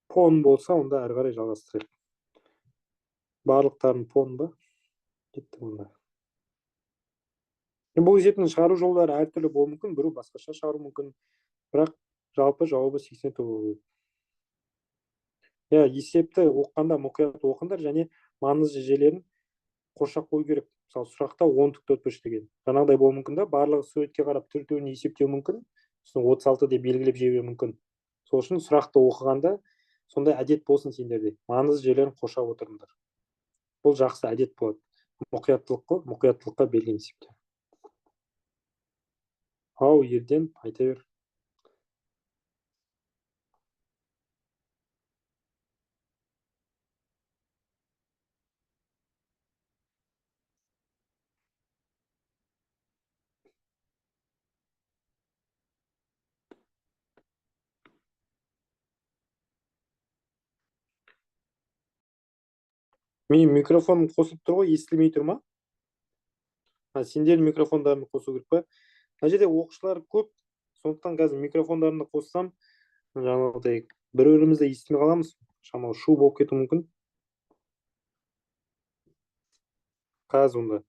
B: Пон болса, онда әрі қарай жалғастырайық. Барлықтарын пон ба? Кетті онда. Бұл есептің шығару жолдары әртүрлі болуы мүмкін, біреу басқаша шығару мүмкін. Бірақ жалпы жауабы 84 болу керек. Иә, есепті оқығанда мұқият оқыңдар және маңызды жерлерін қоршап қою керек. Мысалы, сұрақта 10 тік төртбұрыш деген. Жаңағыдай болуы мүмкін да, барлығы суретке қарап төртеуін есептеу мүмкін, сосын 36 деп белгілеп жіберуі мүмкін. Сол үшін сұрақты оқығанда сондай әдет болсын сендерде. Маңызды жерлерін қоршап отырыңдар. Бұл жақсы әдет болады. Мұқияттылық қой, мұқияттылыққа берілген есепте. Ау, Ерден, айта бер. Менің микрофоным қосылып тұр ғой, естілмей тұр ма? Сендердің микрофондарыңды қосу керек па? Мына жерде оқушылар көп, сондықтан қазір микрофондарымды қоссам, жаңағыдай бір-бірімізді естімей қаламыз, шамалы шу болып кетуі мүмкін. Қазір онда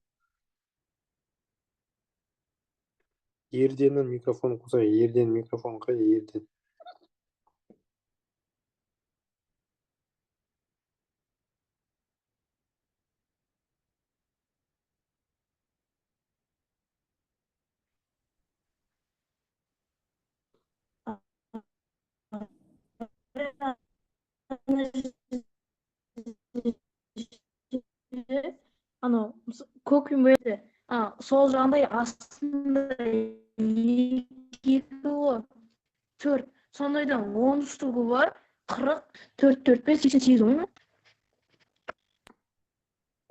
B: Ерденнің микрофонын қосайық. Ерден микрофон қайда? Ерден.
F: Анау көк бөлді, сол жағында астында 2 ғой, 4, сондайдан 10 штугі бар, 40, 4, 4, 5, 88 ғой ма?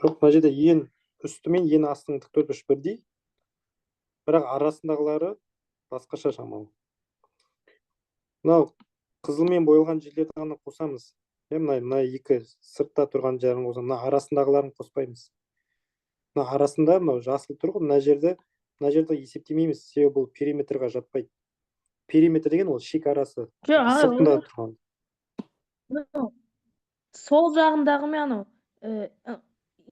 B: Жоқ, мына жерде ең үсті мен ең астының тік төртбұрыш бірдей, бірақ арасындағылары басқаша шамалы. Мынау қызылмен боялған жерлерді ғана қосамыз. Мына екі сыртта тұрған жерін қосамыз, мына арасындағыларын қоспаймыз. Мына арасында мынау жасыл тұр ғой, мына жерді есептемейміз, себебі бұл периметрға жатпайды. Периметр деген ол шекарасы, сыртында тұрған.
F: Сол жағындағы мен анау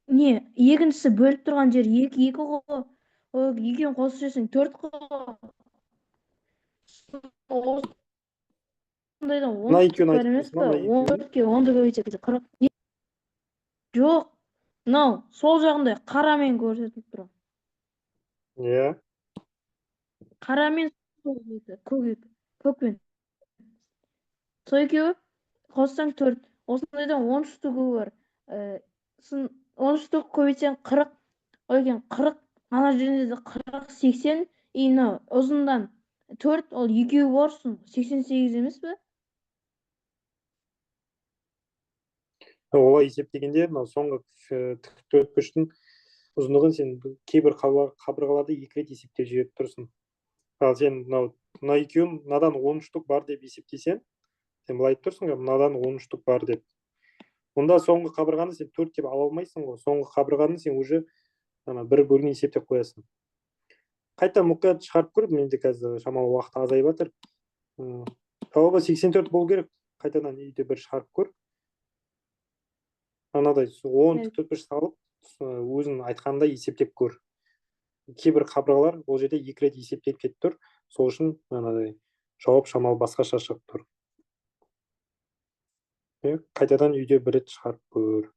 F: не, екіншісі бөліп тұрған жер 2 2 ғой, ол екеуін қосып жіберсең 4 қой. Осындайдан 10
B: Мына екеуін
F: бар
B: айтып
F: емес
B: тұрсың ба?
F: па?
B: Мына екеуін?
F: 14-ке 10-ды көбейтсек 40. Жоқ, мынау сол жағында қарамен көрсетіліп тұр.
B: Иә.
F: Қарамен сол екі, көк екі, көкпен. Сол екеуі қоссаң 4. Осындайдан 10 штугі бар. 10 штук көбейтсең 40, ол екен 40, ана жерінде де 40, 80, и мынау ұзындан 4, ол екеуі бар, 88 емес пе?
B: Олай есептегенде мынау соңғы төртбұрыштың ұзындығын сен кейбір қабырғаларды екі рет есептеп жіберіп тұрсың. Ал сен мынау мына екеуін мынадан 10 штук бар деп есептесең, сен былай айтып тұрсың ғой, мынадан 10 штук бар деп. Онда соңғы қабырғаны сен 4 деп ала алмайсың ғой. Соңғы қабырғаны сен уже ана бір бөлігін есептеп қоясың. Қайта мұқият шығарып көр, менде қазір шамалы уақыт азайып жатыр. Жауабы 84 болу керек. Қайтадан үйде бір шығарып көр. Анадай 10 төртбұрыш салып, өзің айтқандай есептеп көр. Кейбір қабырғалар ол жерде екі рет есептеліп кетіп тұр. Сол үшін анадай жауап шамалы басқаша шығып тұр. Қайтадан үйде бір рет шығарып көр.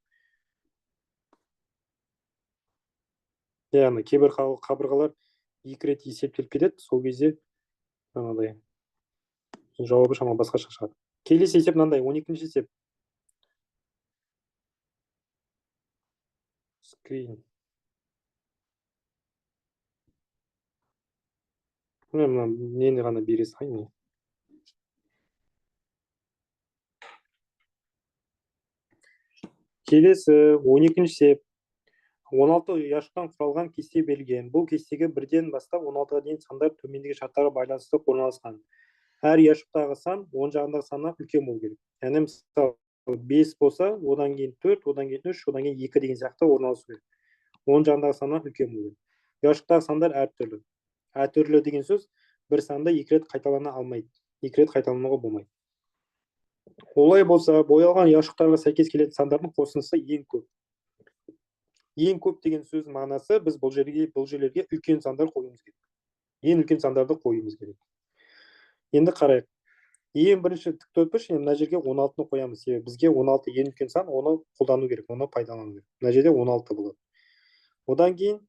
B: Яғни кейбір қабырғалар екі рет есептеліп кетеді, сол кезде анадай жауабы шамалы басқаша шығады. Келесі есеп мынандай, 12-ші есеп. Скрин. Мына нені ғана бере салайын. Келесі 12-ші есеп. 16 ұяшықтан құралған кесте берілген. Бұл кестеге бірден бастап 16-ға дейін сандар төмендегі шарттарға байланысты орналасқан. Әр ұяшықтағы сан оң жағындағы саннан үлкен болу керек. Яғни мысалы 5 болса, одан кейін 4, одан кейін 3, одан кейін 2 деген сияқты орналасу керек. Оң жағындағы саннан үлкен болу керек. Ұяшықтағы сандар әртүрлі. Әртүрлі деген сөз бір санды екі рет қайталана алмайды. Екі рет қайталануға болмайды. Олай болса, боялған ұяшықтарға сәйкес келетін сандардың қосындысы ең көп. Ең көп деген сөздің мағынасы біз бұл жерлерге үлкен сандар қоюымыз керек. Ең үлкен сандарды қоюымыз керек. Енді қарайық. Ең бірінші тік төртбұрыш, енді мына жерге 16-ны қоямыз. Себебі бізге 16 ең үлкен сан, оны қолдану керек, оны пайдалану керек. Мына жерде 16 болады. Одан кейін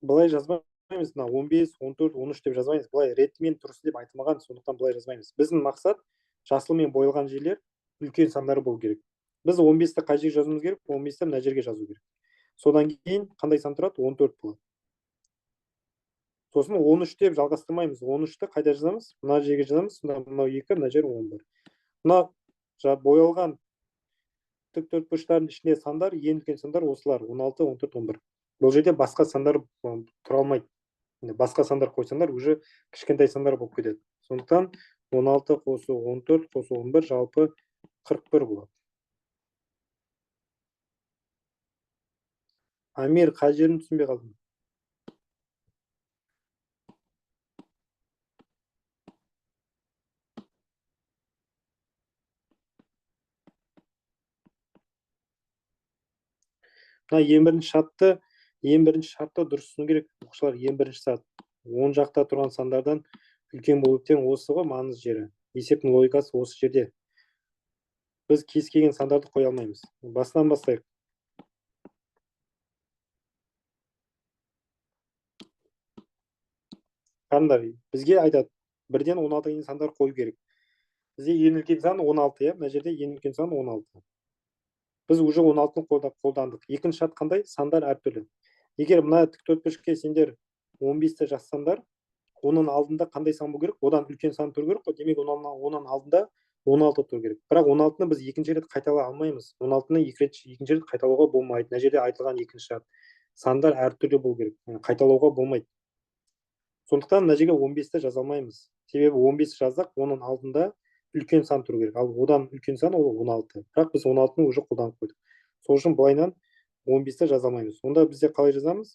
B: былай жазбаймыз, мына 15, 14, 13 деп жазбаймыз. Былай ретімен тұрсын деп айтылмаған, сондықтан былай жазбаймыз. Біздің мақсат жасылмен боялған жерлер үлкен сандар болу керек. Біз 15-ті қай жерге жазуымыз керек? 15-ті мына жерге жазу керек. Содан кейін қандай сан тұрады? 14 болады. Сосын 13 деп жалғастырмаймыз. 13-ті қайда жазамыз? Мына жерге жазамыз. Сонда мынау 2, мына жер 11. Мына боялған тік төртбұрыштардың ішінде сандар, ең үлкен сандар осылар. 16, 14, 11. Бұл жерде басқа сандар тұра алмайды. Басқа сандар қойсаңдар уже кішкентай сандар болып кетеді. Сондықтан 16 қосу 14 қосу 11 жалпы 41 болады. Амир, қай жерін түсінбей қалдың? Мына ең бірінші шартты, ең бірінші шартты дұрыс түсіну керек, оқушылар. Ең бірінші шарт оң жақта тұрған сандардан үлкен болу тең, осы ғой маңызды жері. Есептің логикасы осы жерде. Біз кез келген сандарды қоя алмаймыз. Басынан бастайық. Қараңдар, бізге айтады, 1-ден 16-ға дейін сандар қою керек. Бізде ең үлкен сан 16, иә? Мына жерде ең үлкен сан 16. Біз уже 16-ны қолдандық. Екінші шарт қандай? Сандар әртүрлі. Егер мына тік төртбұрышке сендер 15-ті жазсаңдар, оның алдында қандай сан болу керек? Одан үлкен сан тұру керек қой. Демек, оның алдында 16 тұру керек. Бірақ 16-ны біз екінші рет қайталай алмаймыз. 16-ны екінші рет қайталауға болмайды. Мына жерде айтылған екінші шарт. Сандар әртүрлі болу керек. Қайталауға болмайды. Сондықтан мына жерге 15-ті жаза алмаймыз. Себебі 15 жазсақ, оның алдында үлкен сан тұру керек. Ал одан үлкен сан ол 16. Бірақ біз 16-ны уже қолданып қойдық. Сол үшін былайынан 15-ті жаза алмаймыз. Онда бізде қалай жазамыз?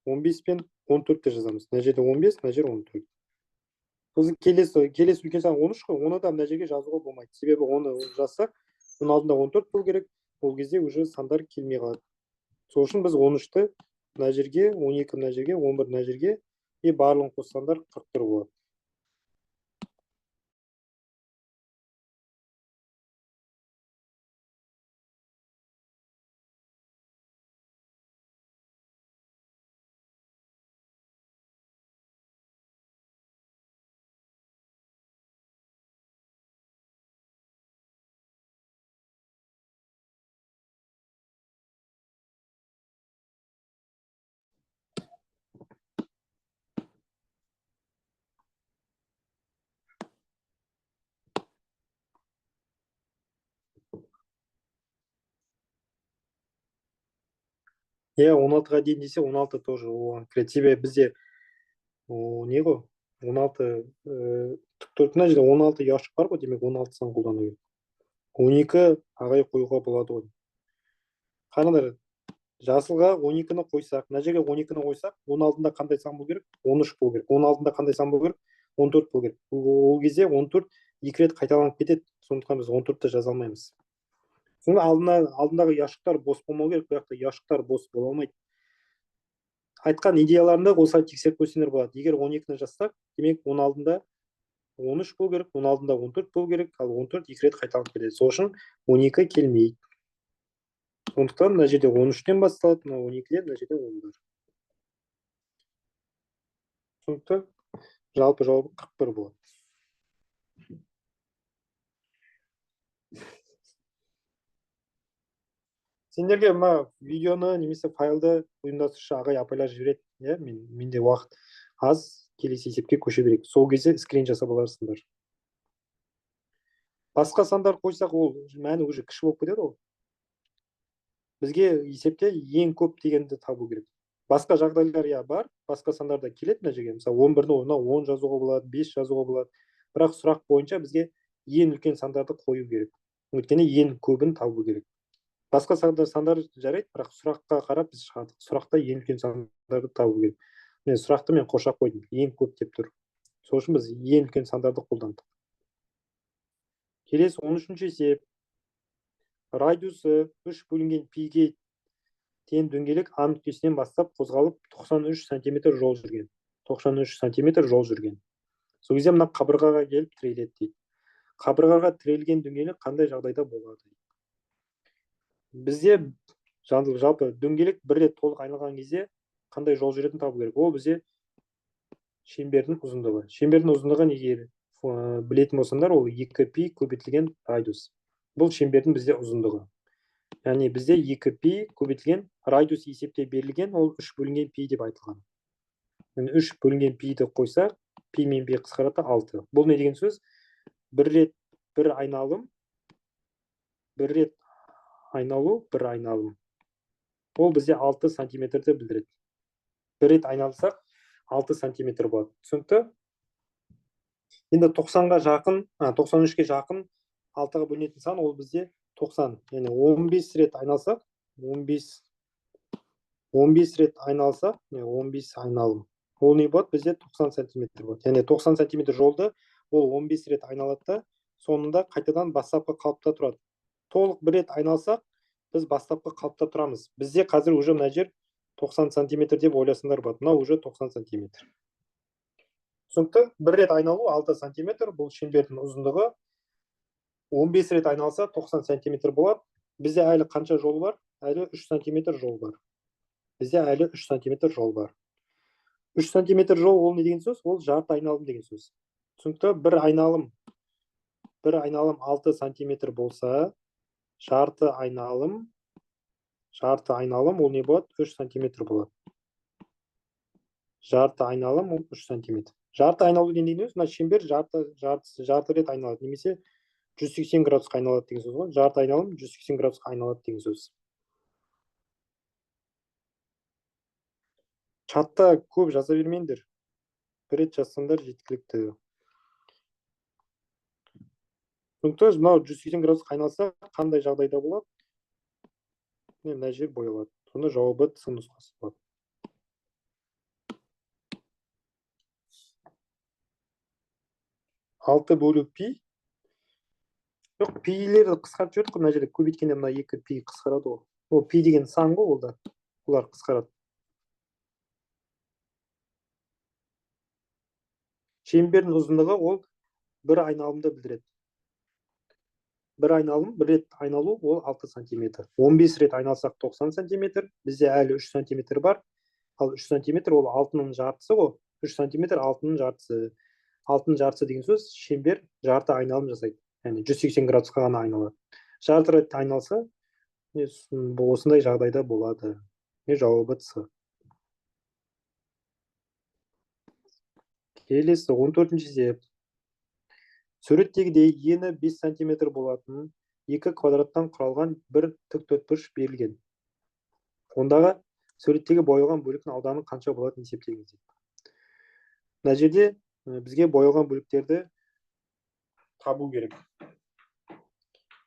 B: 15 пен 14-ті жазамыз. Мына жерде 15, мына жерде 14. Сосын келесі үлкен сан 13 қой, оны да мына жерге жазуға болмайды. Себебі оны жазсақ, оның алдында 14 болу керек. Ол кезде уже сандар келмей қалады. Сол үшін біз 13-ті мына жерге, 12 мына жерге, 11 мына жерге, и барлығын қоссаңдар 41 болады. Иә, 16-ға дейін десе, 16 тоже оған кіреді. Себебі бізде, не ғой, 16, тік мына жерде 16 ұяшық бар ғой, демек 16 сан қолдану керек. 12 ағай қоюға болады ғой. Қараңдар, жасылға 12-ні қойсақ, мына жерге 12-ні қойсақ, оның алдында қандай сан болу керек? 13 болу керек. Оның алдында қандай сан болу керек? 14 болу керек. Ол кезде 14 екі рет қайталанып кетеді, сондықтан біз 14-ті жаза алмаймыз. Соның алдындағы ұяшықтар бос болмау керек, бірақ та ұяшықтар бос бола алмайды. Айтқан идеяларында осылай тексеріп көрсеңдер болады. Егер 12-ні жазсақ, демек оның алдында 13 болу керек, оның алдында 14 болу керек, ал 14 екі рет қайталанып кетеді. Сол үшін 12 келмейді. Сондықтан мына жерде 13-тен басталады, мына 12-ден, мына жерде 11. Сондықтан жалпы жауабы 41 болады. Сендерге мына видеоны немесе файлды ұйымдастырушы ағай апайлар жібереді, иә? Менде уақыт аз, келесі есепке көше берейік. Сол кезде скрин жасап аларсыңдар. Басқа сандар қойсақ, ол мәні уже кіші болып кетеді ғой. Бізге есепте ең көп дегенді табу керек. Басқа жағдайлар иә бар, басқа сандар да келеді мына жерге. Мысалы, 11-ні орнына 10 жазуға болады, 5 жазуға болады. Бірақ сұрақ бойынша бізге ең үлкен сандарды қою керек. Өйткені ең көбін табу керек. Басқа сандар жарайды, бірақ сұраққа қарап біз шығардық. Сұрақта ең үлкен сандарды табу керек. Мен сұрақты қоршап қойдым, ең көп деп тұр. Сол үшін біз ең үлкен сандарды қолдандық. Келесі 13-ші есеп. Радиусы 3 бөлінген пиге тең дөңгелек А нүктесінен бастап қозғалып 93 сантиметр жол жүрген. 93 сантиметр жол жүрген. Сол кезде мына қабырғаға келіп тіреледі дейді. Қабырғаға тірелген дөңгелек қандай жағдайда болады? Бізде жалпы дөңгелек бір рет толық айналған кезде қандай жол жүретінін табу керек. Ол бізде шеңбердің ұзындығы. Шеңбердің ұзындығы егер білетін болсаңдар, ол 2 пи көбейтілген радиус. Бұл шеңбердің бізде ұзындығы. Яғни бізде 2 пи көбейтілген радиус есепте берілген, ол 3 бөлінген пи деп айтылған. Яғни 3 бөлінген пиді қойсақ, пи мен пи қысқарады 6. Бұл не деген сөз? Бір рет бір айналым, бір рет айналу, бір айналым. Ол бізде 6 сантиметрді білдіреді. Бір рет айналсақ 6 сантиметр болады. Түсінікті? Енді 90-ға жақын, 93-ке жақын 6-ға бөлінетін сан ол бізде 90. Яғни 15 рет айналсақ, 15 15 рет айналса, 15 айналым. Ол не болады? Бізде 90 сантиметр болады. Яғни 90 сантиметр жолды ол 15 рет айналады да, соңында қайтадан бастапқы қалыпта тұрады. Толық бір рет айналсақ, біз бастапқы қалыпта тұрамыз. Бізде қазір уже мына жер 90 сантиметр деп ойласаңдар болады. Мынау уже 90 сантиметр. Түсінікті? Бір рет айналу 6 сантиметр, бұл шеңбердің ұзындығы. 15 рет айналса 90 сантиметр болады. Бізде әлі қанша жол бар? Әлі 3 сантиметр жол бар. Бізде әлі 3 сантиметр жол бар. 3 сантиметр жол ол не деген сөз? Ол жарты айналым деген сөз. Түсінікті? Бір айналым 6 сантиметр болса, жарты айналым ол не болады? 3 сантиметр болады. Жарты айналым ол 3 сантиметр. Жарты айналу деген не сөз? Мына шеңбер жарты рет айналады, немесе 180 градусқа айналады деген сөз ғой. Жарты айналым 180 градусқа айналады деген сөз. Чатта көп жаза бермеңдер. Бір рет жазсаңдар жеткілікті. Түсінікті? Мынау 180 градусқа айналса қандай жағдайда болады? Мына жер боялады. Сонда жауабы С нұсқасы болады. 6 бөлу пи. Жоқ, пилерді қысқартып жібердік қой, мына жерде көбейткенде мына 2 пи қысқарады ғой. Ол пи деген сан ғой, ол да. Олар қысқарады. Шеңбердің ұзындығы ол бір айналымды білдіреді. Бір айналым, бір рет айналу ол 6 сантиметр. 15 рет айналсақ 90 сантиметр. Бізде әлі 3 сантиметр бар. Ал 3 сантиметр ол 6-ның жартысы ғой. 3 сантиметр 6-ның жартысы. 6-ның жартысы деген сөз шеңбер жарты айналым жасайды. Яғни 180 градусқа ғана айналады. Жарты рет айналса, осындай жағдайда болады. Жауабы С. Келесі 14-ші есеп. Суреттегідей ені 5 сантиметр болатын екі квадраттан құралған бір тік төртбұрыш берілген. Ондағы суреттегі боялған бөліктің ауданы қанша болатынын есептеңіз дейді. Мына жерде бізге боялған бөліктерді табу керек.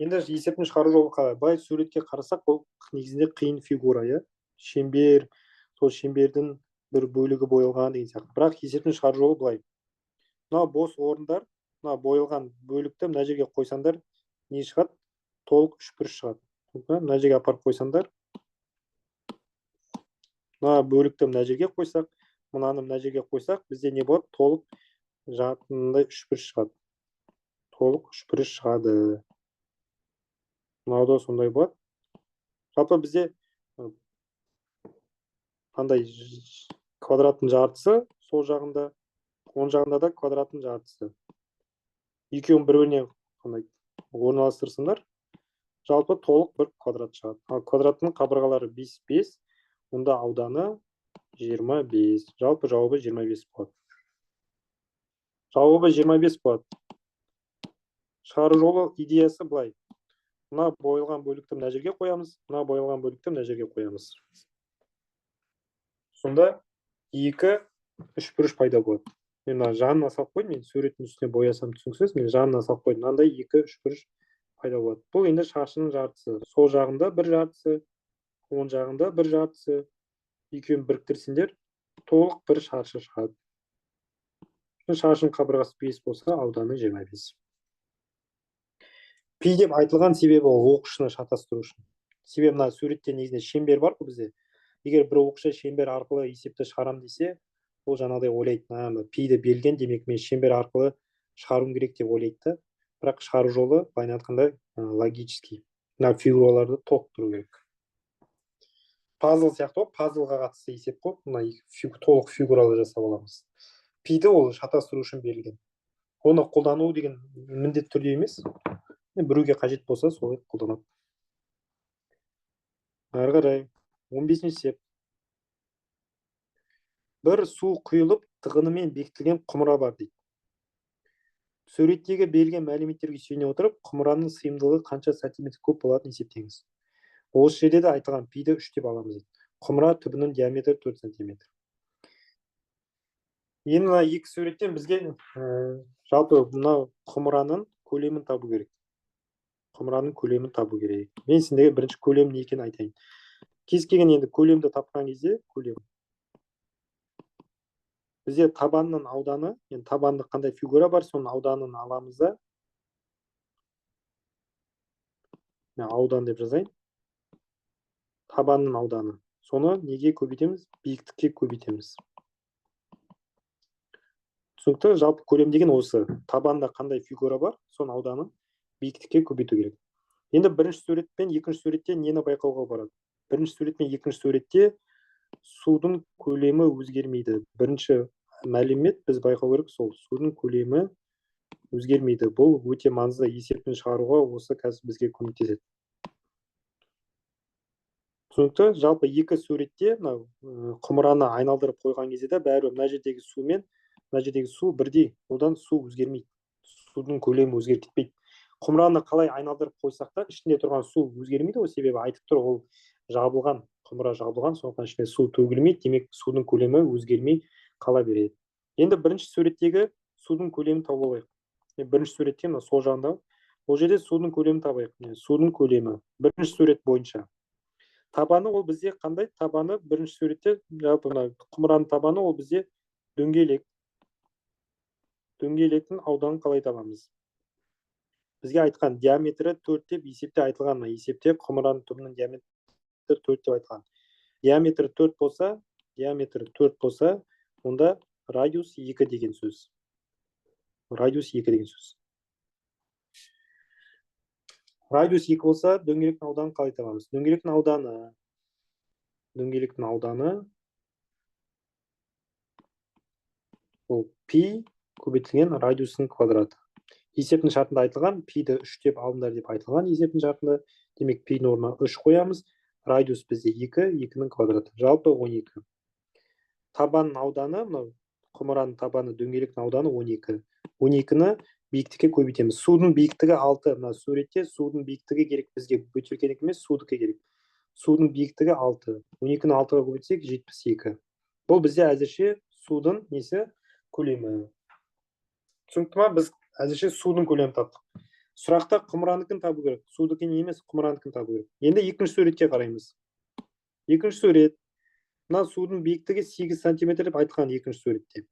B: Енді есептің шығару жолы қалай? Былай суретке қарасақ, бұл негізінде қиын фигура, иә? Шеңбер, сол шеңбердің бір бөлігі боялған деген сияқты. Бірақ есептің шығару жолы былай. Мынау бос орындар, мына боялған бөлікті мына жерге қойсаңдар не шығады? Толық үшбұрыш шығады. Мына жерге апарып қойсаңдар, мына бөлікті мына жерге қойсақ, мынаны мына жерге қойсақ, бізде не болады? Толық мындай үшбұрыш шығады. Толық үшбұрыш шығады. Мынау да сондай болады. Жалпы бізде қандай квадраттың жартысы сол жағында, оң жағында да квадраттың жартысы. Екеуін бір-біріне қандай орналастырсыңдар, жалпы толық бір квадрат шығады. Ал квадраттың қабырғалары 5, 5, онда ауданы 25. Жалпы жауабы 25 болады. Жауабы 25 болады. Шығару жолы идеясы былай. Мына боялған бөлікті мына жерге қоямыз, мына боялған бөлікті мына жерге қоямыз. Сонда екі үшбұрыш пайда болады. Мен мына жанына салып қойдым, мен суреттің үстіне боясам түсініксіз, мен жанына салып қойдым. Мынандай екі үшбұрыш пайда болады. Бұл енді шаршының жартысы. Сол жағында бір жартысы, оң жағында бір жартысы. Екеуін біріктірсеңдер, толық бір шаршы шығады. Шаршының қабырғасы 5 болса, ауданы 25. Пи деп айтылған себебі ол оқушыны шатастыру үшін. Себебі мына суретте негізінде шеңбер бар ғой бізде. Егер бір оқушы шеңбер арқылы есепті шығарам десе, ол жаңағыдай ойлайды, пиді берілген, демек мен шеңбер арқылы шығаруым керек деп ойлайды да. Бірақ шығару жолы, былайша айтқанда, логический. Мына фигураларды толықтыру керек. Пазл сияқты ғой, пазлға қатысты есеп қой. Мына толық фигуралы жасап аламыз. Пиді ол шатастыру үшін берілген. Оны қолдану деген міндетті түрде емес. Біреуге қажет болса, солай қолданады. Әрі қарай 15-ші есеп. Бір су құйылып, тығынымен бекітілген құмыра бар дейді. Суреттегі берілген мәліметтерге сүйене отырып, құмыраның сыйымдылығы қанша сантиметр куб болатынын есептеңіз. Осы жерде де айтылған пиді 3 деп аламыз дейді. Құмыра түбінің диаметрі 4 сантиметр. Енді мына екі суреттен бізге жалпы мына құмыраның көлемін табу керек. Құмыраның көлемін табу керек. Мен сендерге бірінші көлем не екенін айтайын. Кез келген енді көлемді тапқан кезде, көлем. Бізде табанның ауданы, енді табанды қандай фигура бар, соның ауданын аламыз да. Мен аудан деп жазайын. Табанның ауданы. Соны неге көбейтеміз? Биіктікке көбейтеміз. Түсінікті, жалпы көлем деген осы. Табанда қандай фигура бар, соның ауданын биіктікке көбейту керек. Енді бірінші сурет пен екінші суретте нені байқауға болады? Бірінші сурет пен екінші суретте судың көлемі өзгермейді. Бірінші мәлімет біз байқау керек сол, судың көлемі өзгермейді. Бұл өте маңызды, есепті шығаруға осы қазір бізге көмектеседі. Түсінікті, жалпы екі суретте мынау құмыраны айналдырып қойған кезде де бәрібір мына жердегі су мен мына жердегі су бірдей, одан су өзгермейді, судың көлемі өзгеріп кетпейді. Құмыраны қалай айналдырып қойсақ та ішінде тұрған су өзгермейді ғой, себебі айтып тұр, ол жабылған, құмыра жабылған, сондықтан ішіне су төгілмейді, демек судың көлемі өзгермей қала береді. Енді бірінші суреттегі судың көлемін тауып алайық. Бірінші суретте мына сол жағында, ол жерде судың көлемін табайық. Міне, судың көлемі бірінші сурет бойынша. Табаны ол бізде қандай? Табаны бірінші суретте, жалпы мына құмыраның табаны ол бізде дөңгелек. Дөңгелектің ауданын қалай табамыз? Бізге айтқан диаметрі 4 деп есепте айтылған, мына есепте құмыраның түбінің диаметрі 4 деп айтылған. Диаметрі 4 болса, диаметрі 4 болса, онда радиус 2 деген сөз. Радиус 2 деген сөз. Радиус 2 болса, дөңгелектің ауданын қалай табамыз? Дөңгелектің ауданы ол пи көбейтілген радиустың квадраты. Есептің шартында айтылған, пиді 3 деп алыңдар деп айтылған есептің шартында. Демек, пидің орнына 3 қоямыз. Радиус бізде 2, 2-нің квадраты. Жалпы 12. Табанның ауданы, мынау құмыраның табаны, дөңгелектің ауданы 12. 12-ні биіктікке көбейтеміз. Судың биіктігі 6. Мына суретте судың биіктігі керек бізге, бөтелкенікі емес, судікі керек. Судың биіктігі 6. 12-ні 6-ға көбейтсек 72. Бұл бізде әзірше судың несі? Көлемі. Түсінікті ма? Біз әзірше судың көлемін таптық. Сұрақта құмыраныкін табу керек. Судікін емес, құмыраныкін табу керек. Енді екінші суретке қараймыз. Екінші сурет. Мына судың биіктігі 8 сантиметр деп айтқан екінші суретте.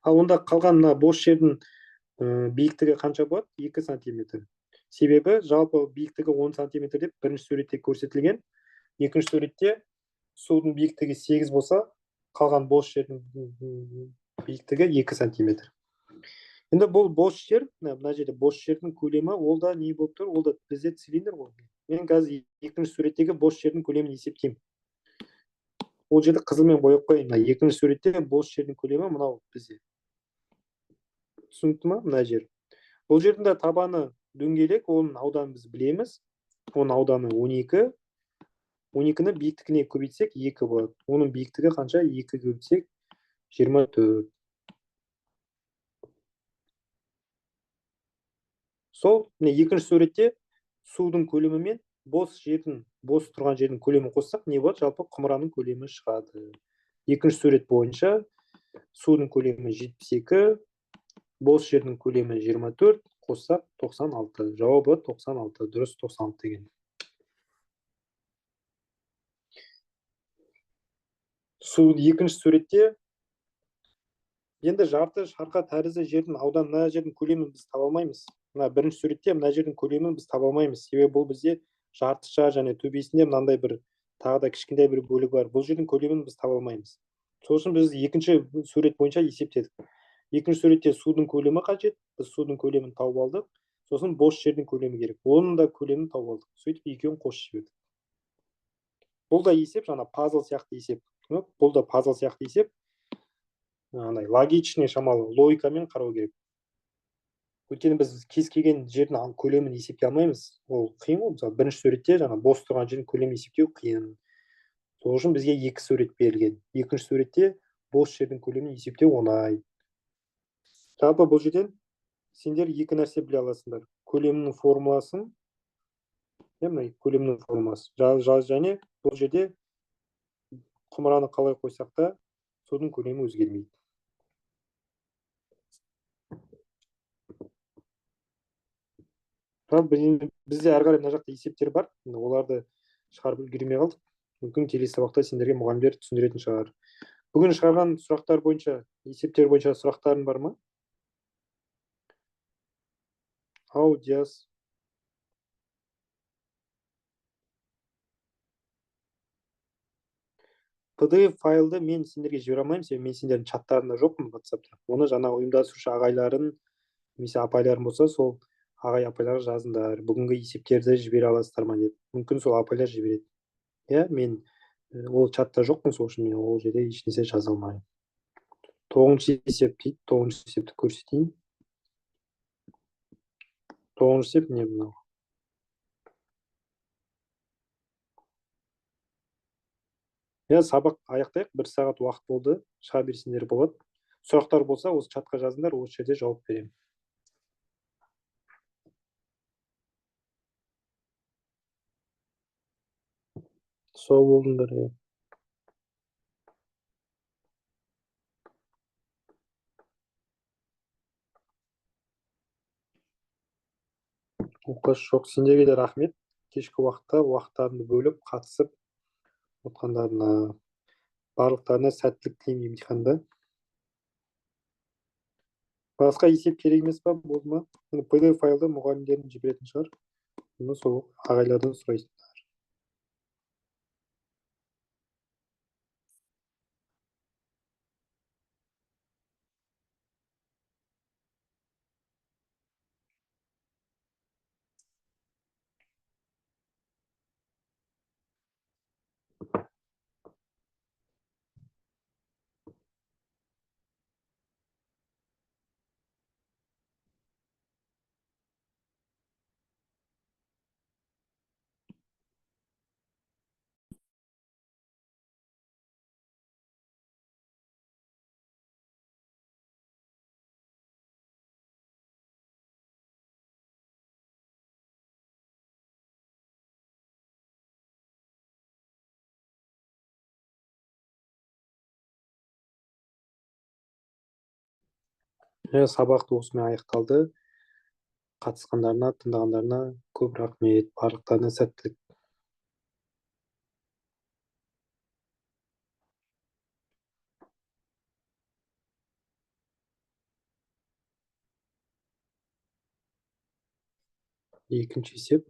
B: Ал онда қалған мына бос жердің биіктігі қанша болады? 2 сантиметр. Себебі жалпы биіктігі 10 сантиметр деп бірінші суретте көрсетілген. Екінші суретте судың биіктігі 8 болса, қалған бос жердің биіктігі 2 сантиметр. Енді бұл бос жер, мына жерде бос жердің көлемі, ол да не болып тұр? Ол да бізде цилиндр ғой. Мен қазір екінші суреттегі бос жердің көлемін есептеймін. Ол жерді қызылмен бояп қояйын. Мына екінші суретте бос жердің көлемі мынау бізде. Түсінікті ма? Мына жер. Бұл жердің де табаны дөңгелек, оның ауданын біз білеміз. Оның ауданы 12. 12-ні биіктігіне көбейтсек 2 болады. Оның биіктігі қанша? 2 көбейтсек 24. Сол, міне екінші суретте судың көлемі мен бос жердің, бос тұрған жердің көлемін қоссақ, не болады? Жалпы құмыраның көлемі шығады. Екінші сурет бойынша судың көлемі 72, бос жердің көлемі 24, қоссақ 96. Жауабы 96, дұрыс 96 деген. Су екінші суретте енді жарты шарқа тәрізді жердің ауданы, мына жердің көлемін біз таба алмаймыз. Мына бірінші суретте мына жердің көлемін біз таба алмаймыз. Себебі бұл бізде жарты шар және төбесінде мынандай бір тағы да кішкентай бір бөлігі бар. Бұл жердің көлемін біз таба алмаймыз. Сол үшін біз екінші сурет бойынша есептедік. Екінші суретте судың көлемі қажет. Біз судың көлемін тауып алдық. Сосын бос жердің көлемі керек. Оның да көлемін тауып алдық. Сөйтіп екеуін қосып жібердік. Бұл да есеп, жаңа пазл сияқты есеп. Бұл да пазл сияқты есеп. Андай логичный шамалы логикамен қарау керек. Өйткені біз кез келген жердің көлемін есептей алмаймыз. Ол қиын ғой. Мысалы, бірінші суретте жаңа бос тұрған жердің көлемін есептеу қиын. Сол үшін бізге екі сурет берілген. Екінші суретте бос жердің көлемін есептеу оңай. Жалпы бұл жерден сендер екі нәрсе біле аласыңдар. Көлемнің формуласын, мына көлемнің формуласы. Және бұл жерде құмыраны қалай қойсақ та судың көлемі өзгермейді. Бізде әрі қарай мына жақта есептер бар. Оларды шығарып үлгермей қалдық. Мүмкін келесі сабақта сендерге мұғалімдер түсіндіретін шығар. Бүгін шығарған сұрақтар бойынша, есептер бойынша сұрақтарың бар ма? Ау, Диас. PDF файлды мен сендерге жібере алмаймын, себебі мен сендердің чаттарында жоқпын WhatsApp'та. Оны жаңа ұйымдастырушы ағайларың немесе апайларың болса, сол ағай апайларға жазыңдар. Бүгінгі есептерді жібере аласыздар ма деп. Мүмкін сол апайлар жібереді. Иә, мен ол чатта жоқпын, сол үшін мен ол жерде ешнәрсе жаза алмаймын. 9-шы есеп дейді. 9-шы есепті көрсетейін. 9-шы есеп не мынау? Иә, сабақ аяқтайық, 1 сағат уақыт болды, шыға берсеңдер болады. Сұрақтар болса, осы чатқа жазыңдар, осы жерде жауап беремін. Сау болыңдар, иә. Оқасы жоқ, сендерге де рахмет. Кешкі уақытта уақыттарыңды бөліп, қатысып отқандарына, барлықтарына сәттілік тілеймін емтиханда. Басқа есеп керек емес па, болды ма? Енді PDF файлды мұғалімдердің жіберетін шығар. Оны сол ағайлардан сұрайсыңдар. Сабақ осымен аяқталды. Қатысқандарына, тыңдағандарына көп рахмет. Барлықтарына сәттілік. Екінші есеп.